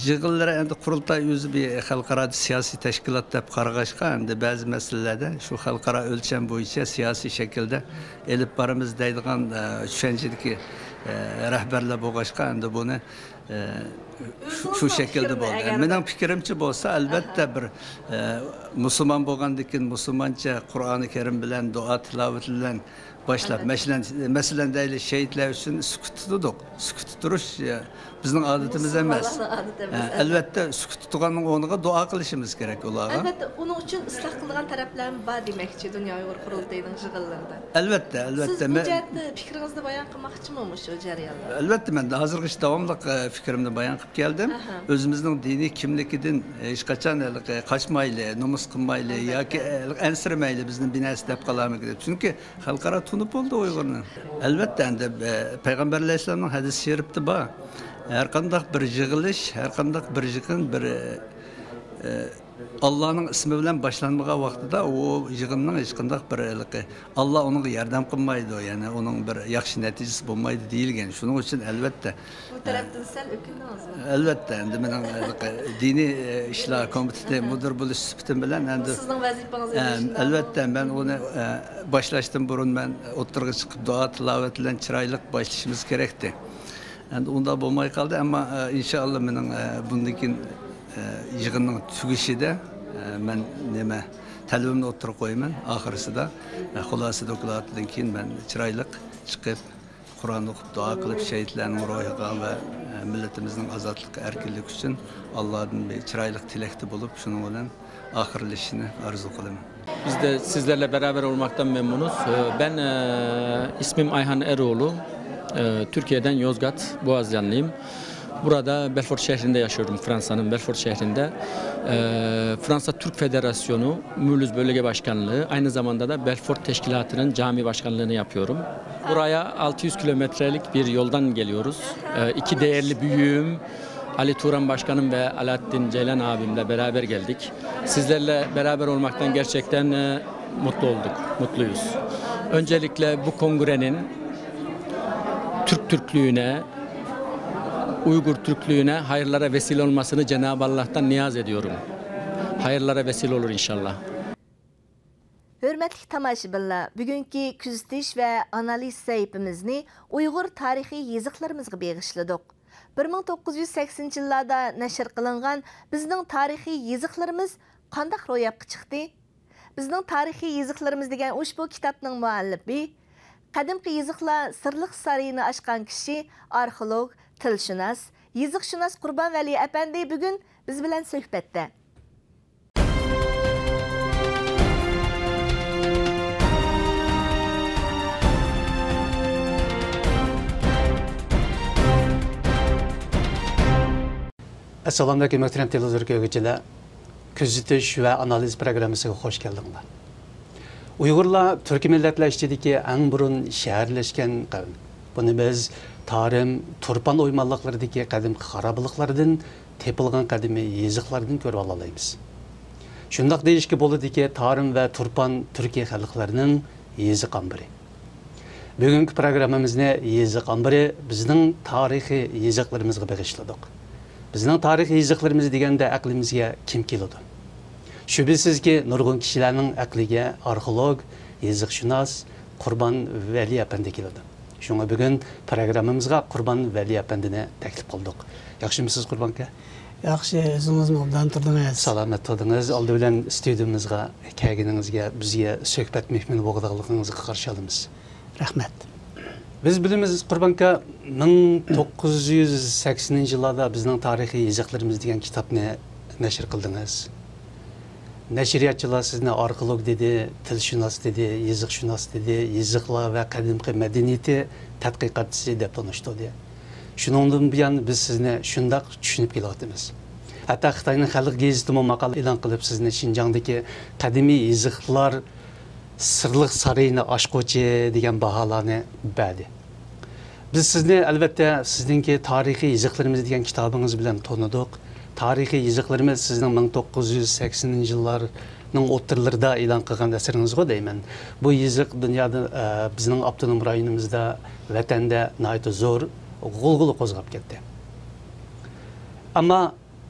يىغىنلىرى، ئەمدى قۇرۇلتاي ئۆزى بىر خەلقئارا سىياسىي تەشكىلات دەپ قارىغاچقا، ئەمدى بەزى مەسىلىلەردە شۇ خەلقئارا ئۆلچەم بويىچە سىياسىي شەكىلدە ئېلىپ بارىمىز دەيدىغان، ئە، چۈشەنچىدىكى، ئە، رەھبەرلەر بولغاچقا، ئەمدى بۇنى، ئە، شۇ، شۇ شەكىلدە بولدى. مېنىڭ پىكرىمچە بولسا، ئەلۋەتتە بىر، ئە، مۇسۇلمان بولغاندىن كېيىن مۇسۇلمانچە قۇرئانى كەرىم بىلەن، دۇئا تىلاۋىتى بىلەن، باشلاپ، مەسىلەن، مەسىلەن دەيلى، شېھىتلەر ئۈچۈن سۈكۈت تۇتىدۇق. سۈكۈت تۇتۇش، ئە، بىزنىڭ ئادىتىمىز ئەمەس. مۇسۇلمانلارنىڭ ئادىتى ئەمەس، ئە، ئەلۋەتتە، سۈكۈت تۇتىدىغاننىڭ ئورنىغا دۇئا قىلىشىمىز كېرەك ئۇلارغا. ئەلۋەتتە، ئۇنىڭ ئۈچۈن ئىسلاھ قىلىدىغان تەرەپلەرمۇ بار دېمەكچى، دۇنيا ئۇيغۇر قۇرۇلتىيىنىڭ يىغىنلىرىدا. ئەلۋەتتە، ئەلۋەتتە. سىز بۇ جەھەتتە پىكرىڭىزنى بايان قىلماقچىمۇ مۇشۇ جەرياندا؟ ئەلۋەتتە، مەن ھازىرغىچە داۋاملىق، ئە، پىكرىمنى بايان قىلىپ كەلدىم. ئۆزىمىزنىڭ دىنىي كىملىكىدىن ھېچقاچان ھېلىقى قاچمايلى، نومۇس قىلمايلى ياكى، ئە، ئەنسىرىمەيلى، بىزنى بىر نەرسە دەپ قالارمىكىن دەپ. چۈنكى خەلقئارا تونۇپ بولدى ئۇيغۇرنى. ئەلۋەتتە، ئەمدى، ئە، پەيغەمبەر ئەلەيھىسسالامنىڭ ھەدىسى شېرىپتە بار. ھەرقانداق بىر يىغىلىش، ھەرقانداق بىر يىغىن، بىر، ئە، ئاللانىڭ ئىسمى بىلەن باشلانمىغان ۋاقتىدا ئۇ يىغىننىڭ ھېچقانداق بىر ھېلىقى، ئاللا ئۇنىڭغا ياردەم قىلمايدۇ، يەنى ئۇنىڭ بىر ياخشى نەتىجىسى بولمايدۇ دېيىلگەن. شۇنىڭ ئۈچۈن ئەلۋەتتە، بۇ تەرەپتىن سەل ئۆكۈندىڭىزمۇ؟ ئەلۋەتتە، ئەمدى مېنىڭ ھېلىقى دىنىي، ئە، ئىشلار كومىتېتى مۇدىرى بولۇش سۈپىتىم بىلەن ئەمدى، سىزنىڭ ۋەزىپىڭىز، ئە، ئەلۋەتتە، مەن ئۇنى، ئە، باشلاشتىن بۇرۇن مەن ئوتتۇرىغا چىقىپ دۇئا تىلاۋەت بىلەن چىرايلىق باشلىشىمىز كېرەكتى. ئەمدى ئۇنداق بولماي قالدى، ئەمما، ئە، ئىنشائاللا مېنىڭ، ئە، بۇندىن كېيىن، ئە، يىغىننىڭ تۈگىشىدە، ئە، مەن نېمە، تەلىپىمنى ئوتتۇرىغا قويىمەن. ئاخىرسىدا، ئە، خۇلاسە دوكلاتىدىن كېيىن مەن چىرايلىق چىقىپ، قۇرئان ئوقۇپ، دۇئا قىلىپ، شېھىتلەرنىڭ روھىغا ۋە، ئە، مىللىتىمىزنىڭ ئازادلىقى، ئەركىنلىكى ئۈچۈن ئاللادىن بىر چىرايلىق تىلەكتە بولۇپ، شۇنىڭ بىلەن ئاخىرلىشىشىنى ئارزۇ قىلىمەن. Biz de sizlerle beraber olmaktan memnunuz. Ee, Ben e, ismim Ayhan Eroğlu. Ee, Türkiye'den Yozgat, Boğazcanlıyım. Burada Belfort şehrinde yaşıyorum, Fransa'nın Belfort şehrinde. Ee, Fransa Türk Federasyonu Mulhouse Bölge Başkanlığı, aynı zamanda da Belfort Teşkilatı'nın cami başkanlığını yapıyorum. Buraya altı yüz kilometrelik bir yoldan geliyoruz. Ee, iki değerli büyüğüm Ali Turan Başkanım ve Alaaddin Ceylan abimle beraber geldik. Sizlerle beraber olmaktan gerçekten e, mutlu olduk, mutluyuz. Öncelikle bu kongrenin Türk Türklüğüne, Uygur Türklüğüne hayırlara vesile olmasını Cenab-ı Allah'tan niyaz ediyorum. Hayırlara vesile olur inşallah. ھۆرمەتلىك تاماشىبىنلار، بۈگۈنكى كۆزىتىش ۋە ئانالىز سەھىپىمىزنى ئۇيغۇر تارىخىي يېزىقلىرىمىزغا بېغىشلىدۇق. بىر مىڭ توققۇز يۈز سەكسىنىنچى يىللاردا نەشر قىلىنغان بىزنىڭ تارىخىي يېزىقلىرىمىز قانداق روياپقا چىقتى؟ بىزنىڭ تارىخىي يېزىقلىرىمىز دېگەن ئۇشبۇ كىتابنىڭ مۇئەللىپى، قەدىمكى يېزىقلار سىرلىق سارىيىنى ئاچقان كىشى، ئارخېئولوگ، تىلشۇناس، يېزىقشۇناس قۇربان ۋەلى ئەپەندى بۈگۈن بىز بىلەن سۆھبەتتە. ئەسسالامۇئەلەيكۇم، مۆھتەرەم تېلېۋىزور كۆرگۈچىلەر. كۆزىتىش ۋە ئانالىز پروگراممىسىغا خوش كەلدىڭلار. ئۇيغۇرلار تۈركىي مىللەتلەر ئىچىدىكى ئەڭ بۇرۇن شەھەرلەشكەن قەۋم. بۇنى بىز تارىم، تۇرپان ئويمانلىقلىرىدىكى قەدىمكى خارابىلىقلاردىن، تېپىلغان قەدىمىي يېزىقلاردىن كۆرۈۋالالايمىز. شۇنداق دېيىشكە بولىدۇكى، تارىم ۋە تۇرپان تۈركىي خەلقلىرىنىڭ يېزىق ئامبىرى. بۈگۈنكى پروگراممىمىزنى يېزىق ئامبىرى، بىزنىڭ تارىخىي يېزىقلىرىمىزغا بېغىشلىدۇق. بىزنىڭ تارىخىي يېزىقلىرىمىز دېگەندە ئەقلىمىزگە كىم كېلىدۇ؟ شۈبھىسىزكى، نۇرغۇن كىشىلەرنىڭ ئەقلىگە ئارخېئولوگ، يېزىقشۇناس قۇربان ۋەلى ئەپەندى كېلىدۇ. شۇڭا بۈگۈن پروگراممىمىزغا قۇربان ۋەلى ئەپەندىنى تەكلىپ قىلدۇق. ياخشىمۇسىز، قۇربان ئاكا؟ ياخشى، ئۆزىڭىزمۇ ئوبدان تۇردىڭىز؟ سالامەت تۇردىڭىز. ئالدى بىلەن ستۇدىيىمىزغا كەلگىنىڭىزگە، بىزگە سۆھبەت مېھمىنى بولغانلىقىڭىزغا قارشى ئالىمىز. رەھمەت. بىز بىلىمىز، قۇربان ئاكا، مىڭ توققۇز يۈز سەكسىنىنچى يىللاردا بىزنىڭ تارىخىي يېزىقلىرىمىز دېگەن كىتابنى نەشر قىلدىڭىز. نەشرىياتچىلار سىزنى ئارخېئولوگ دېدى، تىلشۇناس دېدى، يېزىقشۇناس دېدى، يېزىقلار ۋە قەدىمكى مەدەنىيىتى تەتقىقاتچىسى دەپ تونۇشتۇردى. شۇنىڭدىن بۇيان بىز سىزنى شۇنداق چۈشىنىپ كېلىۋاتىمىز. ھەتتا خىتاينىڭ خەلق گېزىتىمۇ ماقالە ئېلان قىلىپ، سىزنى شىنجاڭدىكى قەدىمىي يېزىقلار سىرلىق سارىيىنى ئاچقۇچى دېگەن باھالارنى بەردى. بىز سىزنى، ئەلۋەتتە، سىزنىڭكى تارىخىي يېزىقلىرىمىز دېگەن كىتابىڭىز بىلەن تونۇدۇق. تارىخىي يېزىقلىرىمىز سىزنىڭ مىڭ توققۇز يۈز سەكسىنىنچى يىللارنىڭ ئوتتۇرىلىرىدا ئېلان قىلغان ئەسىرىڭىزغۇ دەيمەن. بۇ يېزىق دۇنيادا، ئە، بىزنىڭ ئاپتونوم رايونىمىزدا، ۋەتەندە ناھايىتى زور غۇلغۇلا قوزغاپ كەتتى. ئەمما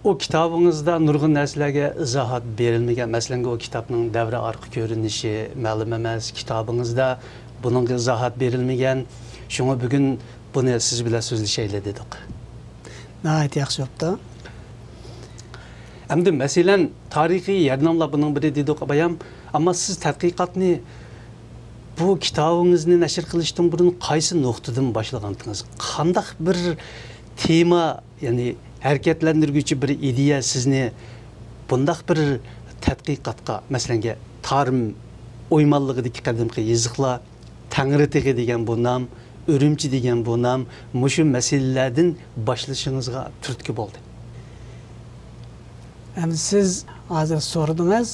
ئۇ كىتابىڭىزدا نۇرغۇن نەرسىلەرگە ئىزاھات بېرىلمىگەن. مەسىلەن، ئۇ كىتابنىڭ دەۋرى ئارقا كۆرۈنۈشى مەلۇم ئەمەس. كىتابىڭىزدا بۇنىڭغا ئىزاھات بېرىلمىگەن. شۇڭا بۈگۈن بۇنى سىز بىلەن سۆزلىشەيلى دېدۇق. ناھايىتى ياخشى بوپتۇ. ئەمدى مەسىلەن، تارىخىي يەرناملار بۇنىڭ بىرى دېدۇق بايام. ئەمما سىز تەتقىقاتنى، بۇ كىتابىڭىزنى نەشر قىلىشتىن بۇرۇن قايسى نۇقتىدىن باشلىغانتىڭىز؟ قانداق بىر تېما، يەنى ھەرىكەتلەندۈرگۈچى بىر ئىدىيە سىزنى بۇنداق بىر تەتقىقاتقا، مەسىلەنگە، تارىم ئويمانلىقىدىكى قەدىمكى يېزىقلار، تەڭرىتېغى دېگەن بۇ نام، ئۈرۈمچى دېگەن بۇ نام، مۇشۇ مەسىلىلەردىن باشلىشىڭىزغا تۈرتكە بولدى؟ ئەمدى سىز ھازىر سورىدىڭىز.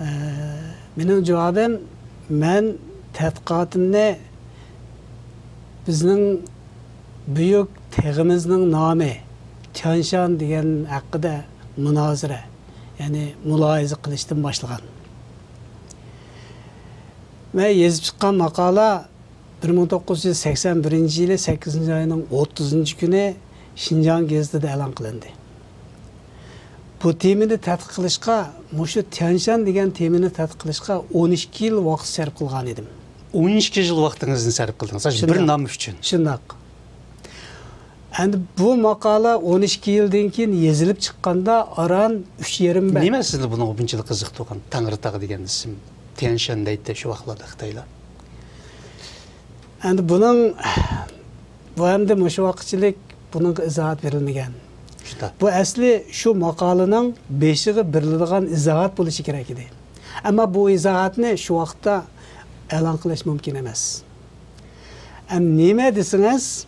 ئە، مېنىڭ جاۋابىم، مەن تەتقىقاتىمنى بىزنىڭ بۈيۈك تېغىمىزنىڭ نامى تيانشان دېگەن ھەققىدە مۇنازىرە، يەنى مۇلاھىزە قىلىشتىن باشلىغان. مەن يېزىپ چىققان ماقالە بىر مىڭ توققۇز يۈز سەكسەن بىرىنچى يىلى سەككىزىنچى ئاينىڭ ئوتتۇزىنچى كۈنى شىنجاڭ گېزىتىدە ئېلان قىلىندى. بۇ تېمىنى تەتقىق قىلىشقا، مۇشۇ تيانشان دېگەن تېمىنى تەتقىق قىلىشقا ئون ئىككى يىل ۋاقىت سەرپ قىلغان ئىدىم. ئون ئىككى يىل ۋاقتىڭىزنى سەرپ قىلدىڭىز، ھە، بىر شۇنداق. نام ئۈچۈن. شۇنداق. ئەمدى بۇ ماقالە ئون ئىككى يىلدىن كېيىن يېزىلىپ چىققاندا ئاران ئۈچ يېرىم بەت. نېمە سىزنى بۇنىڭغا بۇنچىلىك قىزىقتۇرغان؟ تەڭرىتاغ دېگەن ئىسىم، تيانشان دەيتتى شۇ ۋاقىتلاردا خىتايلار. ئەمدى بۇنىڭ، بۇ ئەمدى مۇشۇ ۋاقىتچىلىك بۇنىڭغا ئىزاھات بېرىلمىگەن. شۇنداق. بۇ ئەسلى شۇ ماقالىنىڭ بېشىغا بېرىلىدىغان ئىزاھات بولۇشى كېرەك ئىدى. ئەمما بۇ ئىزاھاتنى شۇ ۋاقىتتا ئېلان قىلىش مۇمكىن ئەمەس. ئەم، نېمە دېسىڭىز،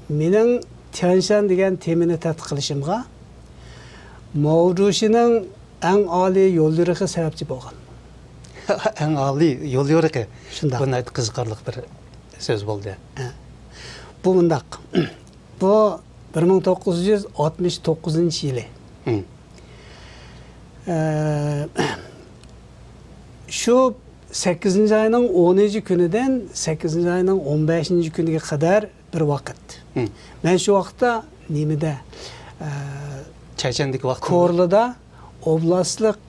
مېنىڭ تيەنشان دېگەن تېمىنى تەتقىق قىلىشىمغا ماۋجۇشىنىڭ ئەڭ ئالىي يوليورۇقى سەۋەبچى بولغان. ئەڭ ئالىي يوليورۇقى. شۇنداق. بۇ ناھايىتى قىزىقارلىق بىر سۆز بولدى. ھە. بۇ مۇنداق. بۇ بىر مىڭ توققۇز يۈز ئاتمىش توققۇزىنچى يىلى. ھىم. ئە، شۇ سەككىزىنچى ئاينىڭ ئونىنچى كۈنىدىن سەككىزىنچى ئاينىڭ ئون بەشىنچى كۈنىگە قەدەر بىر ۋاقىت. ھىم. مەن شۇ ۋاقىتتا نېمىدە، ئە، چەچەندىكى ۋاقتىڭدا؟ كورلىدا ئوبلاستلىق،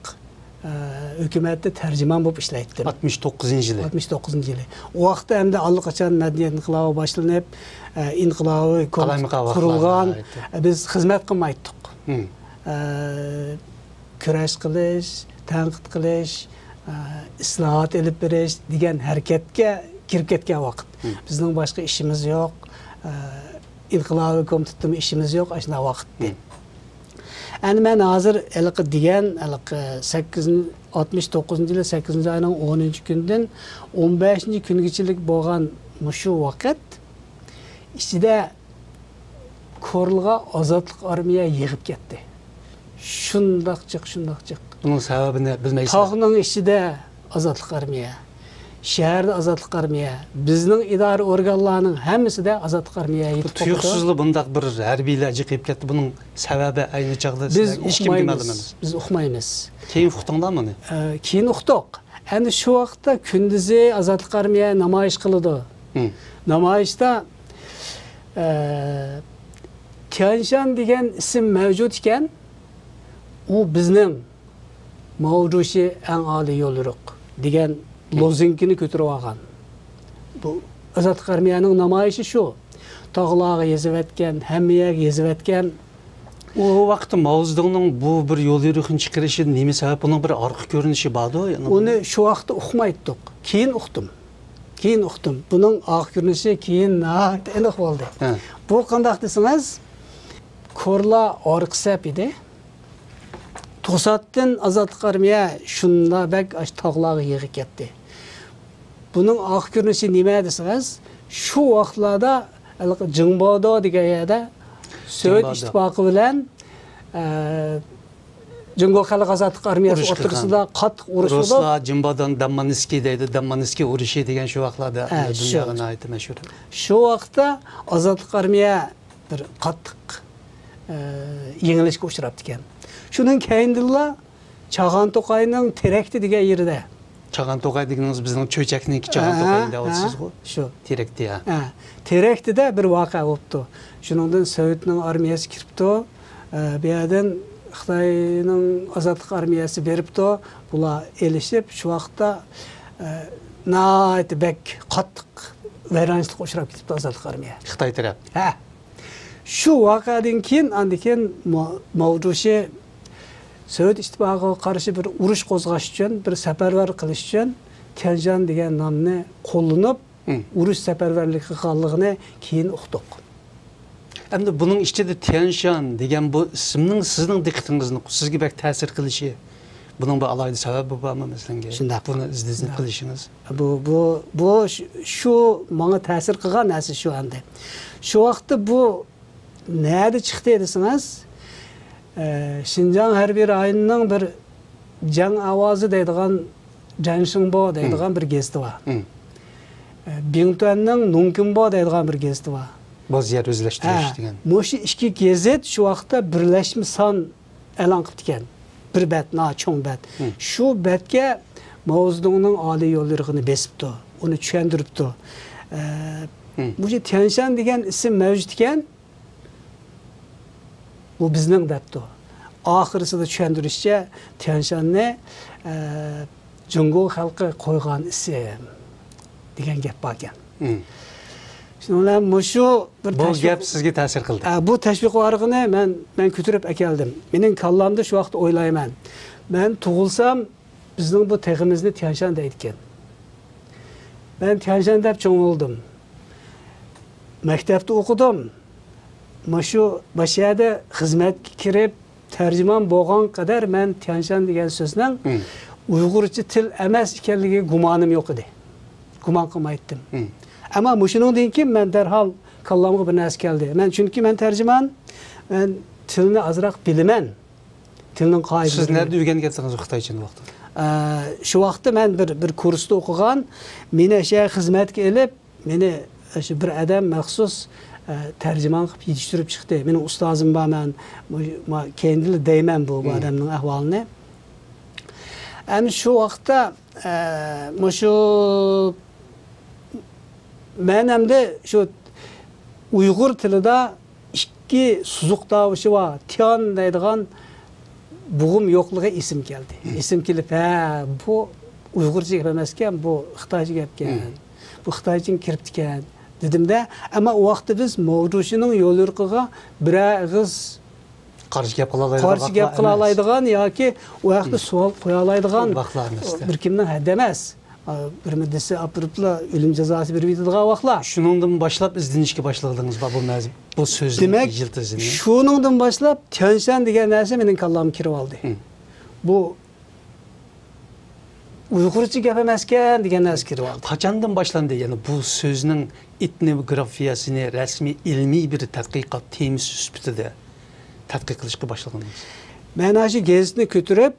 ئە، ھۆكۈمەتتە تەرجىمان بولۇپ ئىشلەيتتىم. ئاتمىش توققۇزىنچى يىلى. ئاتمىش توققۇزىنچى يىلى. ئۇ ۋاقىتتا ئەمدى ئاللىقاچان مەدەنىيەت ئىنقىلابى باشلىنىپ، ئە، ئىنقىلاۋىي كومىتېت قۇرۇلغان. ئە، بىز خىزمەت قىلمايتتۇق. ھىم. ئە، كۈرەش قىلىش، تەنقىد قىلىش، ئە، ئىسلاھات ئېلىپ بېرىش دېگەن ھەرىكەتكە كىرىپ كەتكەن ۋاقىت. ھىم. بىزنىڭ باشقا ئىشىمىز يوق. ئە، ئىنقىلابىي كومىتېتتىمۇ ئىشىمىز يوق، ئاشۇنداق ۋاقىت. ھىم. ئەنە مەن ھازىر ھېلىقى دېگەن، ھېلىقى سەككىزىنچى، ئاتمىش توققۇزىنچى يىلى سەككىزىنچى ئاينىڭ ئونىنچى كۈنىدىن ئون بەشىنچى كۈنگىچىلىك بولغان مۇشۇ ۋاقىت ئىچىدە كورلىغا ئازادلىق ئارمىيە يېغىپ كەتتى. شۇنداق جىق، شۇنداق جىق. بۇنىڭ سەۋەبىنى بىلمەيسىز؟ تاغنىڭ ئىچىدە ئازادلىق ئارمىيە، شەھەردە ئازادلىق ئارمىيە، بىزنىڭ ئىدارە ئورگانلارنىڭ ھەممىسىدە ئازادلىق ئارمىيە يېتىپ قاپتۇ. تۇيۇقسىزلا بۇنداق بىر ھەربىيلەر جىقىپ كەتتى. بۇنىڭ سەۋەبى ئەينى چاغدا سىلەر ھېچكىمگە مەلۇم ئەمەس. بىز ئۇقمايمىز. كېيىن ئۇقتۇڭلارمۇ ئۇنى؟ ئە، كېيىن ئۇقتۇق. ئەنە شۇ ۋاقىتتا كۈندۈزى ئازادلىق ئارمىيە نامايىش قىلىدۇ. ھىم. نامايىشتا، ئە، تيەنشان دېگەن ئىسىم مەۋجۇت ئىكەن، ئۇ بىزنىڭ ماۋجۇشى ئەڭ ئالىي يوليورۇق دېگەن ھىم. لوزۇنكىنى كۆتۈرۈپ ئالغان. بۇ ئازادلىق ئارمىيەنىڭ نامايىشى شۇ. تاغلارغا يېزىۋەتكەن، ھەممە يەرگە يېزىۋەتكەن. ئۇ ۋاقىتتا ماۋزېدۇڭنىڭ بۇ بىر يوليورۇقنى چىقىرىشى نېمە سەۋەب؟ بۇنىڭ بىر ئارقا كۆرۈنۈشى باردۇ؟ يەنى ئۇنى شۇ ۋاقىتتا ئۇقمايتتۇق. كېيىن ئۇقتۇم. كېيىن ئۇقتۇم. بۇنىڭ ئارقا كۆرۈنۈشى كېيىن ناھايىتى ئېنىق بولدى. ھە. بۇ قانداق دېسىڭىز، كورلا ئارقا سەپ ئىدى. توساتتىن ئازادلىق ئارمىيە شۇنداق بەك ئاشۇ تاغلارغا يېغىپ كەتتى. بۇنىڭ ئارقا كۆرۈنۈشى نېمە دېسىڭىز، شۇ ۋاقىتلاردا ھېلىقى جىڭبادو دېگەن يەردە سوۋېت جىڭبادو. ئىتتىپاقى بىلەن، ئە، جۇڭگو خەلق ئازادلىق ئارمىيەسى ئۇرۇش قىلغان. ئوتتۇرىسىدا قاتتىق ئۇرۇش بولۇپ، رۇسلار جىڭبادونى داممانسكىي دەيدۇ، داممانسكىي ئۇرۇشى دېگەن شۇ ۋاقىتلاردا ھە، دۇنياغا شۇ. ناھايىتى مەشھۇر. شۇ ۋاقىتتا ئازادلىق ئارمىيە بىر قاتتىق، ئە، يېڭىلىشكە ئۇچراپتىكەن. شۇنىڭ كەينىدىنلا چاغان توقاينىڭ تېرەكتە دېگەن يېرىدە. چاغان توقاي دېگىنىڭىز بىزنىڭ چۆچەكنىڭكى چاغان ھە، توقاينى ھە، دەۋاتىسىزغۇ؟ شۇ. تېرەكتە، ھە. ھە، تېرەكتىدە بىر ۋەقە بوپتۇ. شۇنىڭدىن سوۋېتنىڭ ئارمىيەسى كىرىپتۇ. ئە، بۇ يەردىن خىتاينىڭ ئازادلىق ئارمىيەسى بېرىپتۇ. بۇلار ئېلىشىپ، شۇ ۋاقىتتا، ئە، ناھايىتى بەك قاتتىق ۋەيرانچىلىققا ئۇچراپ كېتىپتۇ ئازادلىق ئارمىيە. خىتاي تەرەپ. ھە. شۇ ۋەقەدىن كېيىن، ئاندىن كېيىن ما-، ماۋجۇشى سوۋېت ئىتتىپاقىغا قارشى بىر ئۇرۇش قوزغاش ئۈچۈن، بىر سەپەرۋەر قىلىش ئۈچۈن تيەنشان دېگەن نامنى قوللىنىپ، ھىم. ئۇرۇش سەپەرۋەرلىكى قىلغانلىقىنى كېيىن ئۇقتۇق. ئەمدى بۇنىڭ ئىچىدە تيەنشان دېگەن بۇ ئىسىمنىڭ سىزنىڭ دىققىتىڭىزنى، سىزگە بەك تەسىر قىلىشى، بۇنىڭ بىر ئالاھىدە سەۋەبى بارمۇ مەسىلەنگە؟ شۇنداق. بۇنى ئىزدىنىپ شۇنداق. قىلىشىڭىز. بۇ، بۇ، بۇ شۇ، شۇ ماڭا تەسىر قىلغان نەرسە شۇ ئەمدى. شۇ ۋاقىتتا بۇ نەدە چىقتى دېسىڭىز، ئە، شىنجاڭ ھەربىي رايونىنىڭ بىر جەڭ ئاۋازى دەيدىغان، جەنشىڭبو دەيدىغان ھىم. بىر گېزىتى بار. ھىم. ئە، بىڭتۈەننىڭ نۇڭكىنبو دەيدىغان بىر گېزىتى بار. بازار ئۆزلەشتۈرۈش ھە، دېگەن. مۇشۇ ئىككى گېزىت شۇ ۋاقىتتا بىرلەشمە سان ئېلان قىپتىكەن. بىر بەت، ناھايىتى چوڭ بەت. ھىم. شۇ بەتكە ماۋزېدۇڭنىڭ ئالىي يوليورۇقىنى بېسىپتۇ، ئۇنى چۈشەندۈرۈپتۇ. ئە، ھىم. مۇشۇ تيەنشان دېگەن ئىسىم مەۋجۇت ئىكەن، بۇ بىزنىڭ دەپتۇ. ئاخىرسىدا چۈشەندۈرۈشىچە، تيەنشاننى، ئە، جۇڭگو خەلقى قويغان ئىسىم دېگەن گەپ باركەن. ھىم. شۇنىڭ بىلەن مۇشۇ بىر بۇ تەشۋىق گەپ سىزگە تەسىر قىلدى. ئە، بۇ تەشۋىق ۋارىقىنى مەن، مەن كۆتۈرۈپ ئەكەلدىم. مېنىڭ كاللامدا شۇ ۋاقىتتا ئويلايمەن. مەن تۇغۇلسام، بىزنىڭ بۇ تېغىمىزنى تيەنشان دەيدىكەن. مەن تيەنشان دەپ چوڭ بولدۇم. مەكتەپتە ئوقۇدۇم. مۇشۇ باش يەردە خىزمەتكە كىرىپ، تەرجىمان بولغان قەدەر مەن تيەنشان دېگەن سۆزنىڭ ھىم. ئۇيغۇرچە تىل ئەمەس ئىكەنلىكىگە گۇمانىم يوق ئىدى. گۇمان قىلمايتتىم. ھىم. ئەمما مۇشۇنىڭدىن كېيىن مەن دەرھال كاللامغا بىر نەرسە كەلدى. مەن، چۈنكى مەن تەرجىمان، مەن تىلنى ئازراق بىلىمەن. تىلنىڭ قائىدىلىرىنى. سىز نەدە ئۆگەنگەنسىڭىز خىتايچىنى ۋاقتىدا؟ ئە، شۇ ۋاقىتتا مەن بىر، بىر كۇرستا ئوقۇغان، مېنى ئەشە خىزمەتكە ئېلىپ، مېنى شۇ بىر ئادەم مەخسۇس، ئە، تەرجىمان قىلىپ يېتىشتۈرۈپ چىقتى. مېنىڭ ئۇستازىم بار، مەن بۇ، ما-، كەينىدىلا دەيمەن بۇ، بۇ ئادەمنىڭ ئەھۋالىنى. ئەمدى شۇ ۋاقىتتا، ئە، مۇشۇ مەن ئەمدى شۇ ئۇيغۇر تىلىدا ئىككى سوزۇق تاۋۇشى بار، تيان دەيدىغان بوغۇم يوقلۇقى ئېسىمگە كەلدى. ئېسىمگە كېلىپ، ھە، بۇ ئۇيغۇرچە گەپ ئەمەسكەن، بۇ خىتايچە گەپكەن. بۇ خىتايچىغا كىرىپتىكەن، دېدىمدە. ئەمما ئۇ ۋاقىتتا بىز ماۋزۇشىنىڭ يوليورۇقىغا بىرەر ئېغىز قارشى گەپ قىلالايدىغان قارشى گەپ قىلالايدىغان ياكى ئۇ ھەقتە سوئال قويالايدىغان بىر كىمنىڭ ھەددى ئەمەس. ئا، بىرمۇ دېسە ئاپىرىپلا ئۆلۈم جازاسى بېرىپ يېتىدىغان ۋاقىتلار. شۇنىڭدىن باشلاپ ئىزدىنىشكە باشلىدىڭىزمۇ بۇ مەز-، بۇ سۆزنىڭ دېمەك، يىلتىزىنى؟ شۇنىڭدىن باشلاپ تيەنشەن دېگەن نەرسە مېنىڭ كاللامغا كىرىۋالدى. بۇ ئۇيغۇرچە گەپ ئەمەسكەن دېگەن نەرسە كىرىۋالدى. قاچاندىن باشلاندى يەنى بۇ سۆزنىڭ ئېتنوگرافىيەسىنى رەسمىي ئىلمىي بىر تەتقىقات تېمىسى سۈپىتىدە تەتقىق قىلىشقا باشلىغىنىڭىز؟ مەن ئاشۇ گېزىتنى كۆتۈرۈپ،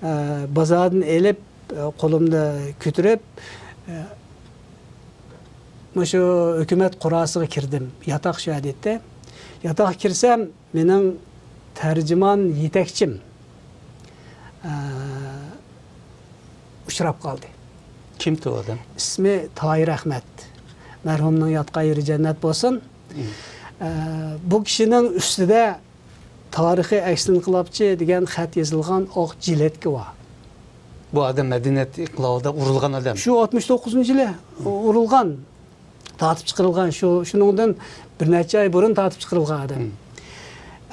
ئە، بازاردىن ئېلىپ، ئە، قولۇمدا كۆتۈرۈپ، ئە، مۇشۇ ھۆكۈمەت قوراسىغا كىردىم. ياتاق شۇ يەردە ئىدى. ياتاققا كىرسەم، مېنىڭ تەرجىمان يېتەكچىم، ئە، ئۇچراپ قالدى. كىمتى ئۇ ئادەم؟ ئىسمى تاھىر ئەخمەت. مەرھۇمنىڭ ياتقان يېرى جەننەت بولسۇن. ئە، بۇ كىشىنىڭ ئۈستىدە تارىخىي ئەكس ئىنقىلابچى دېگەن خەت يېزىلغان ئاق جىلەتكە بار. بۇ ئادەم مەدەنىيەت ئىنقىلابىدا ئۇرۇلغان ئادەم. شۇ ئاتمىش توققۇزىنچى يىلى ئۇرۇلغان، تارتىپ چىقىرىلغان، شۇ، شۇنىڭدىن بىر نەچچە ئاي بۇرۇن تارتىپ چىقىرىلغان ئادەم.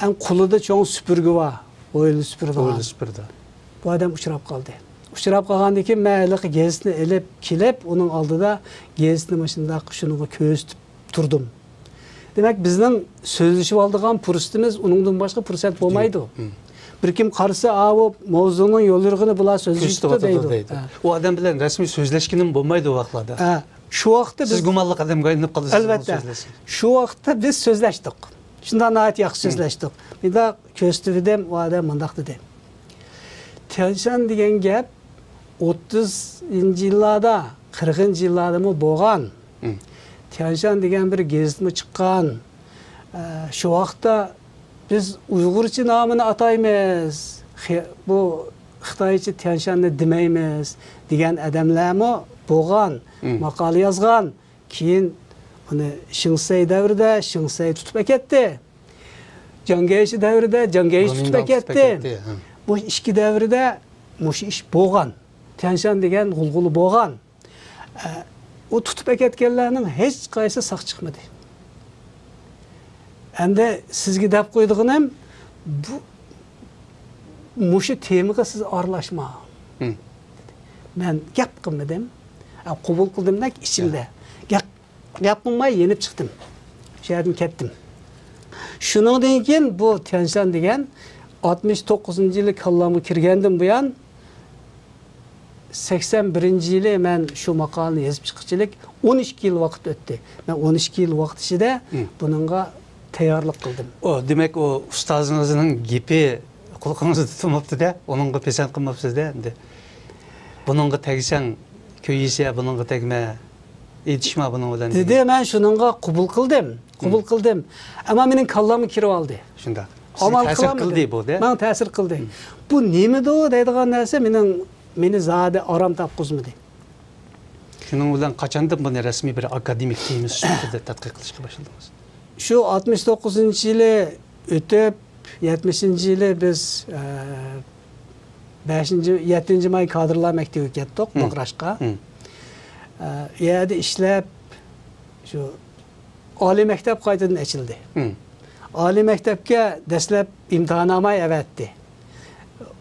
ئەڭ قولىدا چوڭ سۈپۈرگە بار، ھويلا سۈپۈرىدىغان. ھويلا سۈپۈرىدۇ. بۇ ئادەم ئۇچراپ قالدى. ئۇچراپ قالغاندىن كېيىن مەن ھېلىقى گېزىتنى ئېلىپ كېلىپ، ئۇنىڭ ئالدىدا گېزىتنى مۇشۇنداق شۇنىڭغا كۆرسىتىپ تۇردۇم. دېمەك، بىزنىڭ سۆزلىشىۋالىدىغان پۇرسىتىمىز ئۇنىڭدىن باشقا پۇرسەت بولمايدۇ. بىر كىم قارىسا، ئاۋۇ ماۋزۇنىڭ يوليورۇقىنى بۇلار سۆزلىشىپتۇ دەيدۇ. ھە. ئۇ ئادەم بىلەن رەسمىي سۆزلەشكىنىمۇ بولمايدۇ ئۇ ۋاقىتلاردا. ھە. شۇ ۋاقىتتا سىز بىز گۇمانلىق ئادەمگە ئايلىنىپ قالىسىز. ئەلۋەتتە. شۇ ۋاقىتتا بىز سۆزلەشتۇق. شۇنداق ناھايىتى ياخشى سۆزلەشتۇق. مۇنداق كۆرسىتىۋىدىم، ئۇ ئادەم مۇنداق دېدى. تيەنشان دېگەن گەپ ئوتتۇزىنچى يىللاردا، قىرىقىنچى يىللاردىمۇ بولغان. تيەنشان دېگەن بىر گېزىتمۇ چىققان. ئە، شۇ ۋاقىتتا بىز ئۇيغۇرچە نامىنى ئاتايمىز، خى-، بۇ خىتايچە تيەنشاننى دېمەيمىز دېگەن ئادەملەرمۇ بولغان، ماقالە يازغان. كېيىن ئۇنى شېڭسەي دەۋرىدە شېڭسەي تۇتۇپ ئەكەتتى. جاڭ گەيشى دەۋرىدە جاڭ گەيشى تۇتۇپ ئەكەتتى. ھە. بۇ ئىككى دەۋرىدە مۇشۇ ئىش بولغان. تيەنشان دېگەن غۇلغۇلا بولغان. ئە، ئۇ تۇتۇپ ئەكەتكەنلەرنىڭ ھېچقايسى ساق چىقمىدى. ئەمدى سىزگە دەپ قويىدىغىنىم، بۇ، مۇشۇ تېمىغا سىز ئارىلاشماڭ. مەن گەپ قىلمىدىم. ئە، قوبۇل قىلدىم دەك ئىچىمدە. گەپ گەپ قىلماي يېنىپ چىقتىم. شۇ يەردىن كەتتىم. شۇنىڭدىن كېيىن بۇ تيەنشان دېگەن ئاتمىش توققۇزىنچى يىلى كاللامغا كىرگەندىن بۇيان، سەكسەن بىرىنچى يىلى مەن شۇ ماقالىنى يېزىپ چىققۇچىلىك ئون ئىككى يىل ۋاقىت ئۆتتى. مەن ئون ئىككى يىل ۋاقىت ئىچىدە بۇنىڭغا تەييارلىق قىلدىم. ئۇ، دېمەك، ئۇ ئۇستازىڭىزنىڭ گېپى قۇلىقىڭىزدا تۇرماپتۇ-دە، ئۇنىڭغا پىسەنت قىلماپسىز-دە ئەمدى. بۇنىڭغا تەگسەڭ كۆيىسە، بۇنىڭغا تەگمە، ئېيتىشما بۇنىڭ بىلەن دېدى. دېدى، مەن شۇنىڭغا قوبۇل قىلدىم. قوبۇل قىلدىم. ئەمما مېنىڭ كاللامغا كىرىۋالدى. شۇنداق. ئامال قىلالمىدىم. سىزگە تەسىر قىلدى بۇ-دە؟ ماڭا تەسىر قىلدى. بۇ نېمىدۇ دەيدىغان نەرسە مېنىڭ، مېنى زادى ئارام تاپقۇزمىدى. شۇنىڭ بىلەن قاچاندىن بۇنى رەسمىي بىر ئاكادېمىك تېمىسى سۈپىتىدە تەتقىق قىلىشقا باشلىدىڭىز؟ شۇ ئاتمىش توققۇزىنچى يىلى ئۆتۈپ، يەتمىشىنچى يىلى بىز، ئە، بەشىنچى، يەتتىنچى ماي كادىرلار مەكتىۋىگە كەتتۇق، باغراشقا. ئە، ئۇ يەردە ئىشلەپ، شۇ ئالىي مەكتەپ قايتىدىن ئېچىلدى. ئالىي مەكتەپكە دەسلەپ ئىمتىھاننامە ئەۋەتتى.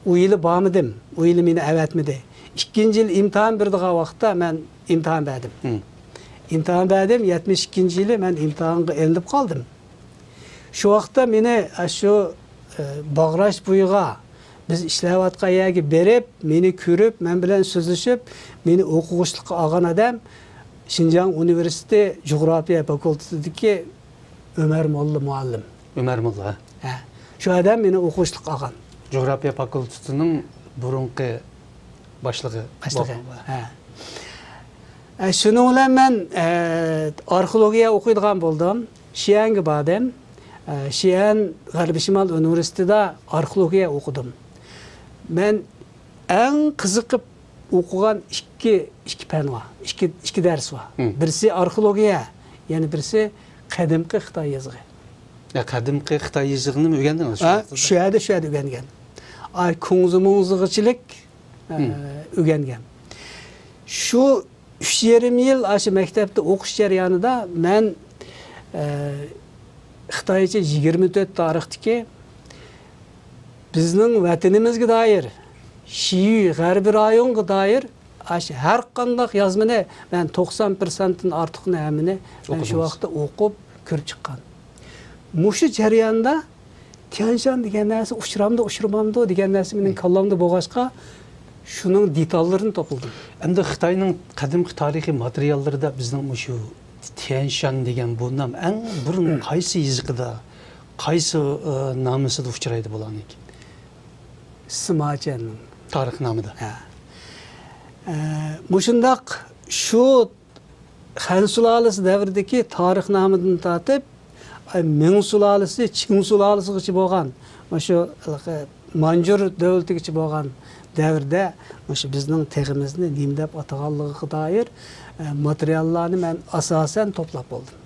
ئۇ يىلى بارمىدىم، ئۇ يىلى مېنى ئەۋەتمىدى. ئىككىنچى يىل ئىمتىھان بېرىدىغان ۋاقىتتا مەن ئىمتىھان بەردىم. ئىمتىھان بەردىم، يەتمىش ئىككىنچى يىلى مەن ئىمتىھانغا ئېلىنىپ قالدىم. شۇ ۋاقىتتا مېنى، ئە، شۇ، ئە، باغراش بويىغا، بىز ئىشلەۋاتقان يەرگە بېرىپ، مېنى كۆرۈپ، مەن بىلەن سۆزلىشىپ، مېنى ئوقۇغۇچىلىققا ئالغان ئادەم شىنجاڭ ئۇنىۋېرسىتېتى جۇغراپىيە فاكۇلتېتىدىكى ئۆمەر موللا مۇئەللىم. ئۆمەر موللا. ھە. شۇ ئادەم مېنى ئوقۇغۇچىلىققا ئالغان. جۇغراپىيە فاكۇلتېتىنىڭ بۇرۇنقى باشلىقى. باشلىقى. بولغان. ھە. ئە، شۇنىڭ بىلەن مەن، ئە، ئارخېئولوگىيە ئوقۇيدىغان بولدۇم. شىئەنگە باردىم. ئە، شىئەن غەربىي شىمال ئۇنىۋېرسىتېتىدا ئارخېئولوگىيە ئوقۇدۇم. مەن ئەڭ قىزىقىپ ئوقۇغان ئىككى، ئىككى پەن بار، ئىككى، ئىككى دەرس بار. مم. بىرسى ئارخېئولوگىيە، يەنە بىرسى قەدىمكى خىتاي يېزىقى. يا، قەدىمكى خىتاي يېزىقىنىمۇ ئۆگەندىڭىز شۇ ھە، ۋاقىتتا؟ شۇ يەردە، شۇ يەردە ئۆگەنگەن. ئاي، كۇڭزى مۇڭزىغىچىلىك، ئە، مم. ئۆگەنگەن. شۇ ئۈچ يېرىم يىل ئاشۇ مەكتەپتە ئوقۇش جەريانىدا مەن، ئە، خىتايچە يىگىرمە تۆت تارىختىكى بىزنىڭ ۋەتىنىمىزگە دائىر، شىيۈ غەربىي رايونغا دائىر ئاشۇ ھەر قانداق يازمىنى مەن توقسان پىرسەنتتىن ئارتۇقىنى ھەممىنى مەن شۇ ئوقۇدىڭىز. ۋاقىتتا ئوقۇپ كۆرۈپ چىققان. مۇشۇ جەرياندا تيەنشان دېگەن نەرسە ئۇچرامدۇ، ئۇچرىمامدۇ دېگەن نەرسە مېنىڭ كاللامدا بولغاچقا، شۇنىڭ دېتاللىرىنى توپلىدىم. ئەمدى خىتاينىڭ قەدىمكى تارىخىي ماتېرىياللىرىدا بىزنىڭ مۇشۇ تيەنشان دېگەن بۇ نام ئەڭ بۇرۇن قايسى يېزىقىدا، قايسى، ئە، نامىسىدا ئۇچرايدۇ بۇلارنىڭكى؟ سىماچيەننىڭ. تارىخنامىدا. ھە. ئە، مۇشۇنداق شۇ خەن سۇلالىسى دەۋرىدىكى تارىخنامىدىن تارتىپ، ئاي، مىڭ سۇلالىسى، چىڭ سۇلالىسىغىچە بولغان، مۇشۇ ھېلىقى مانجۇر دۆلىتىگىچە بولغان دەۋردە مۇشۇ بىزنىڭ تېغىمىزنى نېمە دەپ ئاتىغانلىقىغا دائىر، ئە، ماتېرىياللارنى مەن ئاساسەن توپلاپ بولدۇم.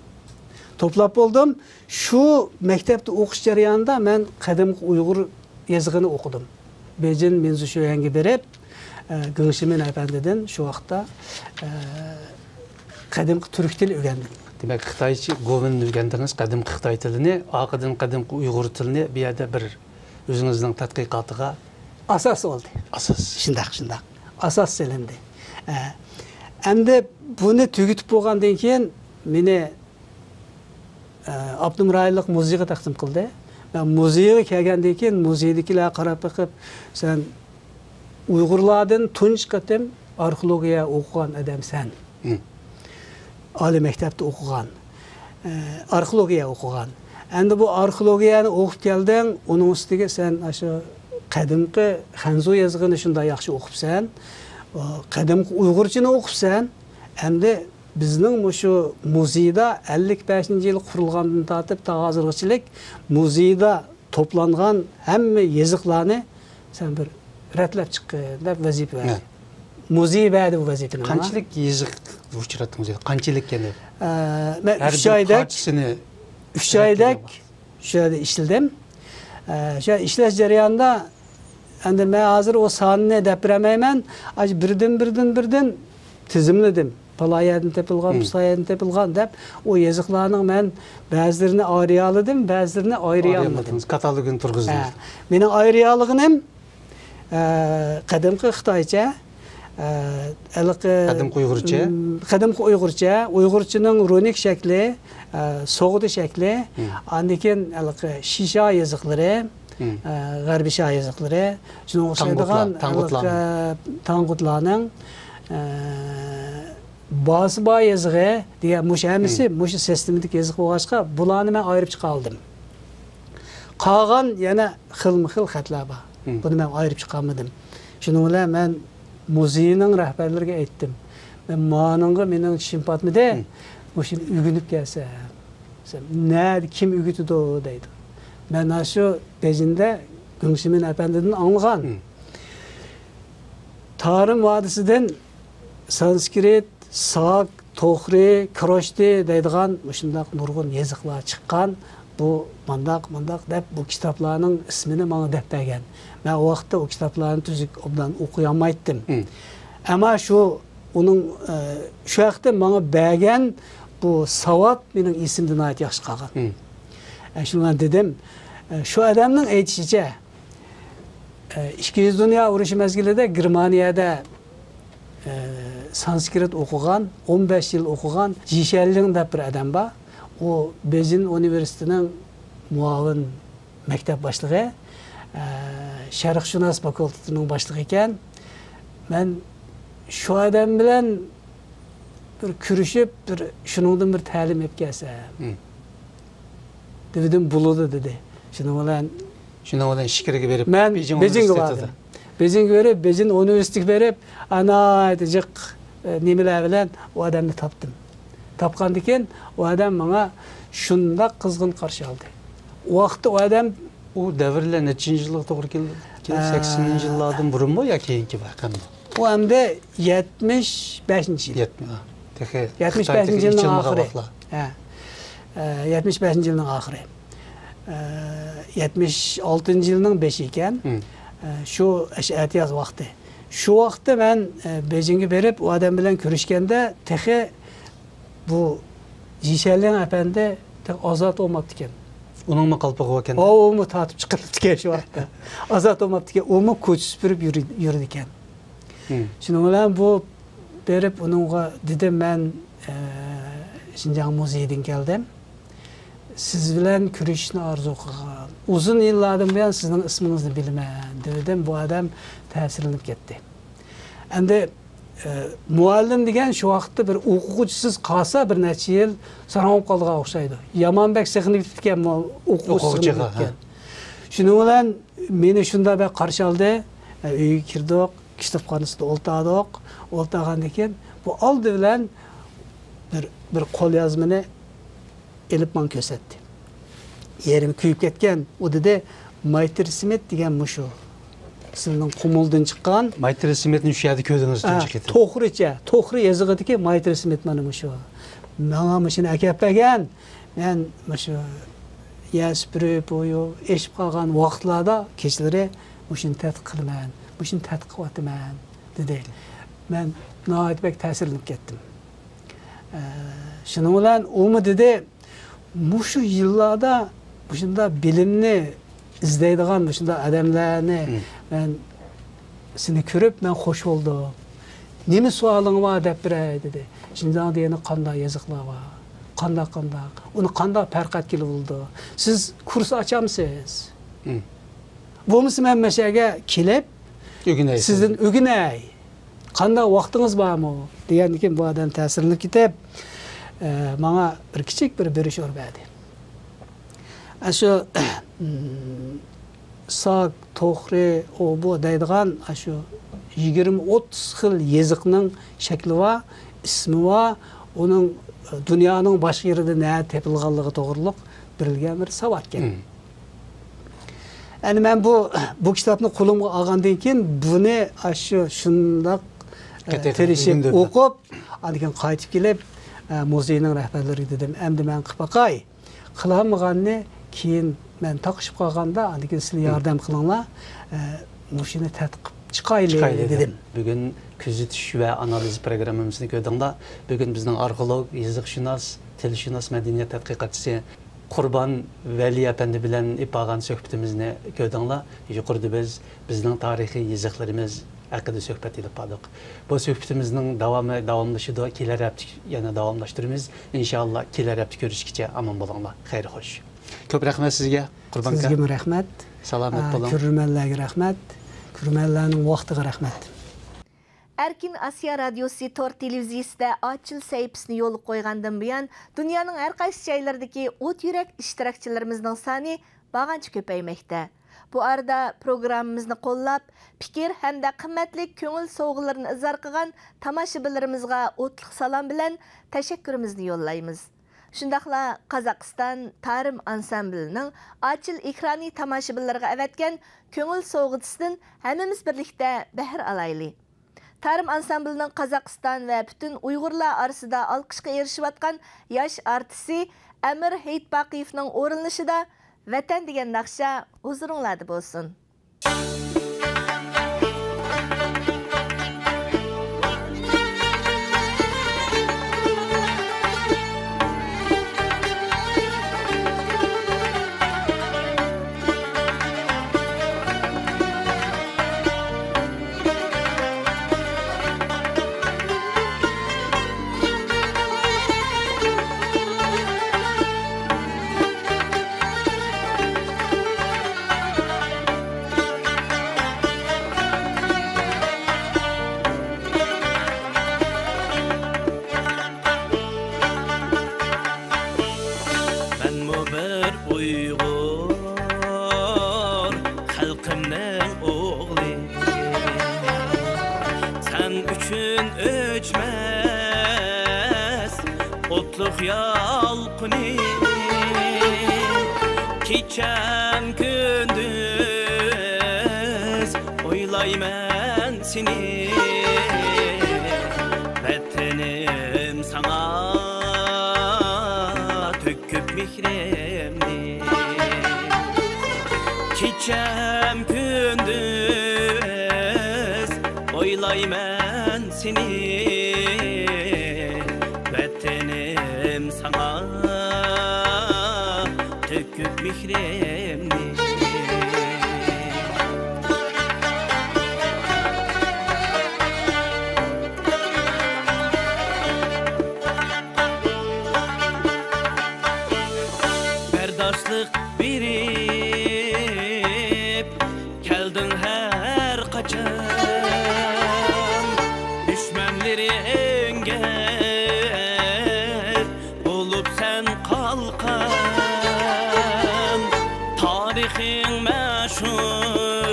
توپلاپ بولدۇم. شۇ مەكتەپتە ئوقۇش جەريانىدا مەن قەدىمكى ئۇيغۇر يېزىقىنى ئوقۇدۇم. بېيجىڭ مىنزۇشۈيۈەنگە بېرىپ، ئە، گېڭ شىمىن ئەپەندىدىن شۇ ۋاقىتتا، ئە، قەدىمكى تۈرك تىلى ئۆگەندىم. دېمەك، خىتايچە گوۋېننى ئۆگەندىڭىز، قەدىمكى خىتاي تىلىنى، ئارقىدىن قەدىمكى ئۇيغۇر تىلىنى بۇ يەردە بىر ئۆزىڭىزنىڭ تەتقىقاتىغا ئاساس بولدى. ئاساس. شۇنداق، شۇنداق. ئاساس سېلىندى. ئە، ئەمدى بۇنى تۈگىتىپ بولغاندىن كېيىن مېنى ئە، ئاپتونوم رايونلۇق مۇزېيغا تەقدىم قىلدى. مەن مۇزېيغا كەلگەندىن كېيىن، مۇزېيدىكىلەر قاراپ بېقىپ، «سەن ئۇيغۇرلاردىن تۇنجى قېتىم ئارخېئولوگىيە ئوقۇغان ئادەمسەن. مم. ئالىي مەكتەپتە ئوقۇغان، ئە، ئارخېئولوگىيە ئوقۇغان. ئەمدى بۇ ئارخېئولوگىيەنى ئوقۇپ كەلدىڭ، ئۇنىڭ ئۈستىگە سەن ئاشۇ قەدىمكى خەنزۇ يېزىقىنى شۇنداق ياخشى ئوقۇپسەن، ئۇ قەدىمكى ئۇيغۇرچىنى ئوقۇپسەن. ئەمدى بىزنىڭ مۇشۇ مۇزېيدا ئەللىك بەشىنچى يىل قۇرۇلغاندىن تارتىپ تا ھازىرغىچىلىك مۇزېيدا توپلانغان ھەممە يېزىقلارنى سەن بىر رەتلەپ چىققىن» دەپ ۋەزىپە بەردى. ھە. مۇزېي بەردى بۇ ۋەزىپىنى ماڭا. قانچىلىك يېزىق ئۇچراتتىڭىز؟ قانچىلىك يەنى؟ ئە، مەن ھەر ئۈچ بىر ئايدەك، پارچىسىنى ئۈچ ئايدەك شۇ يەردە ئىشلىدىم. ئە، شۇ ئىشلەش جەريانىدا ئەمدى مەن ھازىر ئۇ سانىنى دەپ بېرەلمەيمەن. ئاشۇ بىردىن، بىردىن، بىردىن تىزىملىدىم. پالايەدىن تېپىلغان، مم. پۇسايەدىن تېپىلغان دەپ، ئۇ يېزىقلارنىڭ مەن بەزىلىرىنى ئايرىيالىدىم، بەزىلىرىنى ئايرىيالمىدىم. ئايرىيالمىدىڭىز، كاتالوگىنى تۇرغۇزدىڭىز. ھە. مېنىڭ ئايرىيالىغىنىم، ئە، قەدىمكى خىتايچە، ئە، ھېلىقى، قەدىمكى ئۇيغۇرچە؟ مم، قەدىمكى ئۇيغۇرچە، ئۇيغۇرچىنىڭ رۇنىك شەكلى، ئە، سوغدى شەكلى، مم. ئاندىن كېيىن ھېلىقى شىشا يېزىقلىرى، مم. ئە، غەربىي شا يېزىقلىرى، شۇنىڭغا ئوخشايدىغان تاڭغۇتلار، تاڭغۇتلارنىڭ. ھېلىقى تاڭغۇتلارنىڭ، ئە، باسىبا يېزىقى دېگەن مۇشۇ ھەممىسى مم. مۇشۇ سىستېمىدىكى يېزىق بولغاچقا، بۇلارنى مەن ئايرىپ چىقالدىم. قالغان يەنە خىلمۇ خىل خەتلەر بار. مم. بۇنى مەن ئايرىپ چىقالمىدىم. شۇنىڭ بىلەن مەن مۇزېينىڭ رەھبەرلىرىگە ئېيتتىم. مەن مانىڭغا مېنىڭ چىشىم پاتمىدى. مم. مۇشۇنى ئۆگىنىپ كەلسەم. «نەدە، كىم ئۆگىتىدۇ؟» دەيدۇ. مەن ئاشۇ بېيجىڭدە گېڭ شىمىن ئەپەندىدىن ئاڭلىغان. مم. تارىم ۋادىسىدىن سانسكرىت، ساك، توخرى، كروشتى دەيدىغان مۇشۇنداق نۇرغۇن يېزىقلار چىققان. بۇ مانداق، مانداق دەپ، بۇ كىتابلارنىڭ ئىسمىنى ماڭا دەپ بەرگەن. مەن ئۇ ۋاقىتتا ئۇ كىتابلارنى تۈزۈك ئوبدان ئوقۇيالمايتتىم. مم. ئەمما شۇ ئۇنىڭ، ئە، شۇ ھەقتە ماڭا بەرگەن بۇ ساۋات مېنىڭ ئېسىمدە ناھايىتى ياخشى قالغان. مم. ئە، شۇنىڭ بىلەن دېدىم، ئە، شۇ ئادەمنىڭ ئېيتىشىچە، ئىككىنچى دۇنيا ئۇرۇشى مەزگىلىدە گېرمانىيەدە، ئە، سانسكرىت ئوقۇغان، ئون بەش يىل ئوقۇغان جى شيەنلىڭ دەپ بىر ئادەم بار. ئۇ بېيجىڭ ئۇنىۋېرسىتېتىنىڭ مۇئاۋىن مەكتەپ باشلىقى، ئە، شەرقشۇناس فاكۇلتېتىنىڭ باشلىقى ئىكەن. مەن شۇ ئادەم بىلەن بىر كۆرۈشۈپ، بىر شۇنىڭدىن بىر تەلىم ئېلىپ كەلسەم. مم. دېدىم، بولىدۇ، دېدى. شۇنىڭ بىلەن شۇنىڭ بىلەن ئىچكىرىگە بېرىپ، مەن بېيجىڭ بېيجىڭغا ئۇنىۋېرسىتېتىدا. باردىم. بېيجىڭغا بېرىپ، بېيجىڭ ئۇنىۋېرسىتېتىگە بېرىپ، ئالاھىدە جىق، ئە، نېمىلەر بىلەن ئۇ ئادەمنى تاپتىم. تاپقاندىن كېيىن ئۇ ئادەم ماڭا شۇنداق قىزغىن قارشى ئالدى. ئۇ ۋاقىتتا ئۇ ئادەم ئۇ دەۋرلەر نەچچىنچى يىللارغا توغرا كېلىدۇ؟ ئە، سەكسىنىنچى يىللاردىن بۇرۇنمۇ يا كېيىنكى بار قانداق؟ ئۇ ئەمدى يەتمىش بەشىنچى يىل. يەتمىش، ھە. تېخى يەتمىش بەشىنچى خىتايدىكى يىلنىڭ ئېچىلمىغان ئاخىرى. ۋاقىتلار. ھە. ئە، يەتمىش بەشىنچى يىلنىڭ ئاخىرى. ئە، يەتمىش ئالتىنچى يىلنىڭ بېشى ئىكەن. ھىم. ئە، شۇ ئەش-، ئەتىياز ۋاقتى. شۇ ۋاقىتتا مەن، ئە، بېيجىڭغا بېرىپ، ئۇ ئادەم بىلەن كۆرۈشكەندە، تېخى بۇ جىشەنلىڭ ئەپەندى تېخى ئازاد بولماپتىكەن. ئۇنىڭمۇ قالپىقى باركەن. ئۇمۇ تارتىپ چىقىرىلىپتىكەن شۇ ۋاقىتتا. ئازاد بولماپتىكەن. ئۇمۇ كوچا سۈپۈرۈپ يۈرى-، يۈرىدىكەن. ھىم. شۇنىڭ بىلەن بۇ بېرىپ ئۇنىڭغا دېدىم، مەن، ئە، شىنجاڭ مۇزېيىدىن كەلدىم. سىز بىلەن كۆرۈشۈشنى ئارزۇ قىلغان. ئۇزۇن يىللاردىن بۇيان سىزنىڭ ئىسمىڭىزنى بىلىمەن، دېدىم. بۇ ئادەم تەسىرلىنىپ كەتتى. ئەمدى، ئە، مۇئەللىم دېگەن شۇ ۋاقىتتا بىر ئوقۇغۇچىسىز قالسا، بىر نەچچە يىل ساراڭ بولۇپ قالىدىغان ئوخشايدۇ. يامان بەك سېغىنىپ كېتىپتىكەن، مۇ-، ئوقۇغۇچىسى ئوقۇغۇچىغا، سېغىنىپ كېتىپتىكەن. ھە. شۇنىڭ بىلەن مېنى شۇنداق بەك قارشى ئالدى. ئە، ئۆيگە كىردۇق، كىتابخانىسىدا ئولتۇردۇق. ئولتۇرغاندىن كېيىن بۇ ئالدى بىلەن بىر، بىر قوليازمىنى ئېلىپ ماڭا كۆرسەتتى. يېرىم كۆيۈپ كەتكەن. ئۇ دېدى، مايتىرى سمىت دېگەن مۇشۇ. سىلىنىڭ قۇمۇلدىن چىققان. مايتىرى سمىتنى شۇ يەردە كۆردىڭىز ھە، تۇنجى قېتىم؟ توخرىچە، توخرا يېزىقىدىكى مايتىرى سمىت مانا مۇشۇ. ماڭا مۇشۇنى ئەكەپ بەرگەن. مەن مۇشۇ يەر سۈپۈرۈپ، ئويۇپ، ئېشىپ قالغان ۋاقىتلاردا كېچىلىرى مۇشۇنى تەتقىق قىلىمەن، مۇشۇنى تەتقىق قىلىۋاتىمەن، دېدى. مەن ناھايىتى بەك تەسىرلىنىپ كەتتىم. ئە، شۇنىڭ بىلەن ئۇمۇ دېدى، مۇشۇ يىللاردا مۇشۇنداق بىلىمنى ئىزدەيدىغان مۇشۇنداق ئادەملەرنى مم. مەن سېنى كۆرۈپ مەن خوش بولدۇم. نېمە سوئالىڭ بار دەپ بېرەي دېدى. شىنجاڭدا يەنە قانداق يېزىقلار بار؟ قانداق، قانداق؟ ئۇنى قانداق پەرق ئەتكىلى بولىدۇ؟ سىز كۇرس ئاچامسىز؟ مم. بولمىسا مەن مەشەگە كېلىپ ئۆگىنەي سىزدىن ئۆگىنەي. قانداق ۋاقتىڭىز بارمۇ؟ دېگەندىن كېيىن بۇ ئادەم تەسىرلىنىپ كېتىپ، ئە، ماڭا بىر كىچىك بىر بروشور بەردى. ئاشۇ، ساك، توخرى، ئۇ بۇ دەيدىغان ئاشۇ يىگىرمە ئوتتۇز خىل يېزىقنىڭ شەكلى بار، ئىسمى بار، ئۇنىڭ دۇنيانىڭ باشقا يېرىدە نەدە تېپىلغانلىقى توغرۇلۇق بېرىلگەن بىر ساۋاتكەن. مم. ئەنە مەن بۇ، بۇ كىتابنى قولۇمغا ئالغاندىن كېيىن بۇنى ئاشۇ شۇنداق، ئە، قېتىرقىنىپ تىرىشىپ ئۆگەندۈردى. ئوقۇپ، ئاندىن كېيىن قايتىپ كېلىپ، ئە، مۇزېينىڭ رەھبەرلىرىگە دېدىم، ئەمدى مەن قىلىپ باقاي. قىلالمىغاننى كېيىن مەن تاقىشىپ قالغاندا، ئاندىن كېيىن سىلەر مم. ياردەم قىلىڭلار، ئە، مۇشۇنى تەتقىق چىقايلى، چىقايلى دېدىم. دېدىم. بۈگۈن كۆزىتىش ۋە ئانالىز پروگراممىمىزنى كۆردۈڭلار. بۈگۈن بىزنىڭ ئارخېئولوگ، يېزىقشۇناس، تىلشۇناس، مەدەنىيەت تەتقىقاتچىسى قۇربان ۋەلى ئەپەندى بىلەن ئېلىپ بارغان سۆھبىتىمىزنى كۆردۈڭلار. يۇقىرىدا بىز بىزنىڭ تارىخىي يېزىقلىرىمىز ھەققىدە سۆھبەت ئېلىپ باردۇق. بۇ سۆھبىتىمىزنىڭ داۋامى داۋاملىشىدۇ. كېلەر ھەپتە يەنە داۋاملاشتۇرىمىز. ئىنشائاللا، كېلەر ھەپتە كۆرۈشكىچە ئامان بولۇڭلار. خەير خوش. كۆپ رەھمەت سىزگە، قۇربان ئاكا. سىزگىمۇ رەھمەت. سالامەت ئا، بولۇڭ. كۆرۈرمەنلەرگە رەھمەت. كۆرۈرمەنلەرنىڭ ۋاقتىغا رەھمەت. ئەركىن ئاسىيا رادىيوسى تور تېلېۋىزىيىسىدە ئاچىل سەھىپىسىنى يولغا قويغاندىن بۇيان، دۇنيانىڭ ھەر قايسى جايلىرىدىكى ئوت يۈرەك ئىشتىراكچىلىرىمىزنىڭ سانى بارغانچە كۆپەيمەكتە. بۇ ئارىدا پروگراممىمىزنى قوللاپ، پىكىر ھەمدە قىممەتلىك كۆڭۈل سوۋغىلىرىنى ئىزھار قىلغان تاماشىبىنلىرىمىزغا ئوتلۇق سالام بىلەن تەشەككۈرىمىزنى يوللايمىز. شۇنداقلا قازاقىستان تارىم ئانسامبىلىنىڭ ئاچىل ئېكرانى تاماشىبىنلىرىغا ئەۋەتكەن كۆڭۈل سوۋغىتىسىدىن ھەممىمىز بىرلىكتە بەھر ئالايلى. تارىم ئانسامبىلىنىڭ قازاقىستان ۋە پۈتۈن ئۇيغۇرلار ئارىسىدا ئالقىشقا ئېرىشىۋاتقان ياش ئارتىسى ئەمىر ھېيتباقىيېۋنىڭ ئورۇنلىشىدا ۋەتەن دېگەن ناخشا ھۇزۇرۇڭلاردا بولسۇن. كۈن ئۆچمەس ئوتلۇق يالقۇنى، كېچەم كۈندۈز ئويلايمەن سېنى، ۋەتىنىم، ساڭا تۆكۈپ مېھرىمنى. كېچەم كۈندۈز ئويلايمەن سېنى، ۋەتىنىم، ساڭا تۆكۈپ مېھرىمنى. بەرداشلىق بېرىپ كەلدىڭ ھەر قاچان، دۈشمەنلىرىڭگە بولۇپ سەن قالقان، تارىخىڭ مەشھۇر،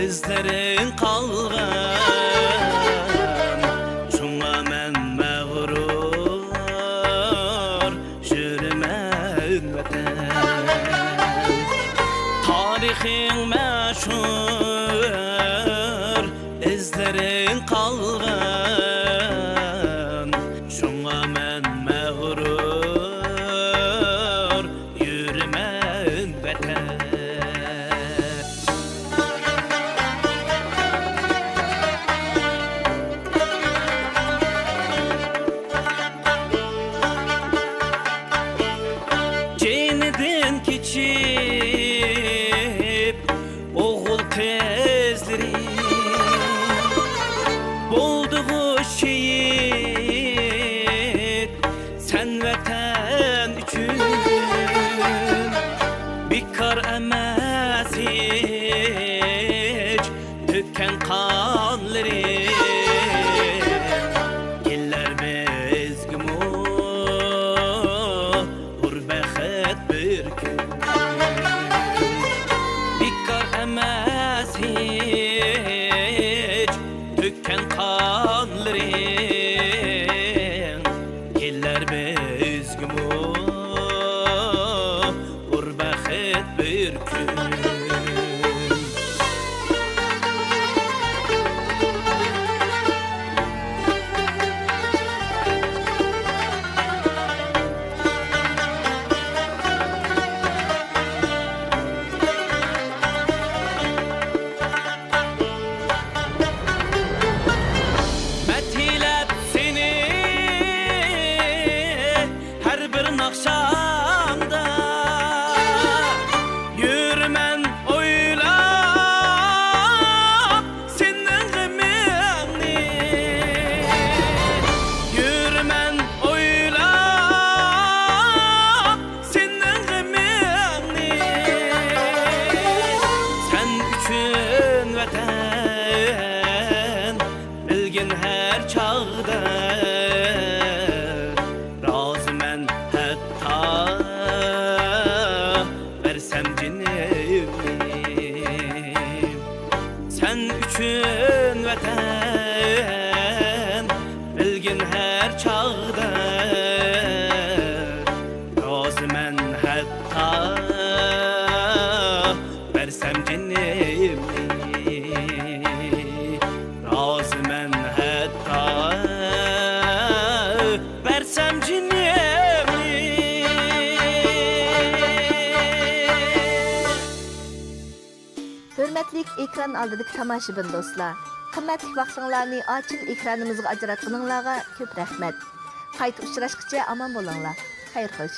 ئىزلىرىڭ قالغان. شۇڭا مەن مەغرۇر يۈرىمەن، ۋەتەن. تارىخىڭ مەشھۇر، ئىزلىرىڭ قالغان. شۇڭا مەن مەغرۇر يۈرىمەن، ۋەتەن. جېنىدىن كېچىپ ئوغۇل قىزلىرى، بولدىغۇ شېھىت سەن ۋەتەن ئۈچۈن. بىكار ئەمەس ھېچ تۆككەن قانلىرىڭ، كېلەر بىزگىمۇ ھۇر بەخت بىر كۈن. بىكار ئەمەس ھېچ تۆككەن قانلىرىڭ، كېلەر بىزگىمۇ ھۇر بەخت بىر كۈن. مەدھىيلەپ سېنى ھەر بىر ناخشامدا، يۈرىمەن ئويلاپ سېنىڭ غېمىڭنى، يۈرىمەن ئويلاپ سېنىڭ غېمىڭنى. سەن ئۈچۈن ۋەتەن، بىلگىن ھەر چاغدا، رازىمەن ھەتتا بەرسەم جېنىمنى. سەن ئۈچۈن ۋەتەن، بىلگىن ھەر چاغدا، رازىمەن ھەتتا بەرسەم جېنىمنى، رازىمەن ھەتتا بەرسەم جېنىمنى. ھۆرمەتلىك ئېكران ئالدىدىكى تاماشىبىن دوستلار، قىممەتلىك ۋاقتىڭلارنى ئاچىل ئېكرانىمىزغا ئاجراتقىنىڭلارغا كۆپ رەھمەت. قايتا ئۇچراشقىچە ئامان بولۇڭلار. خەير خوش.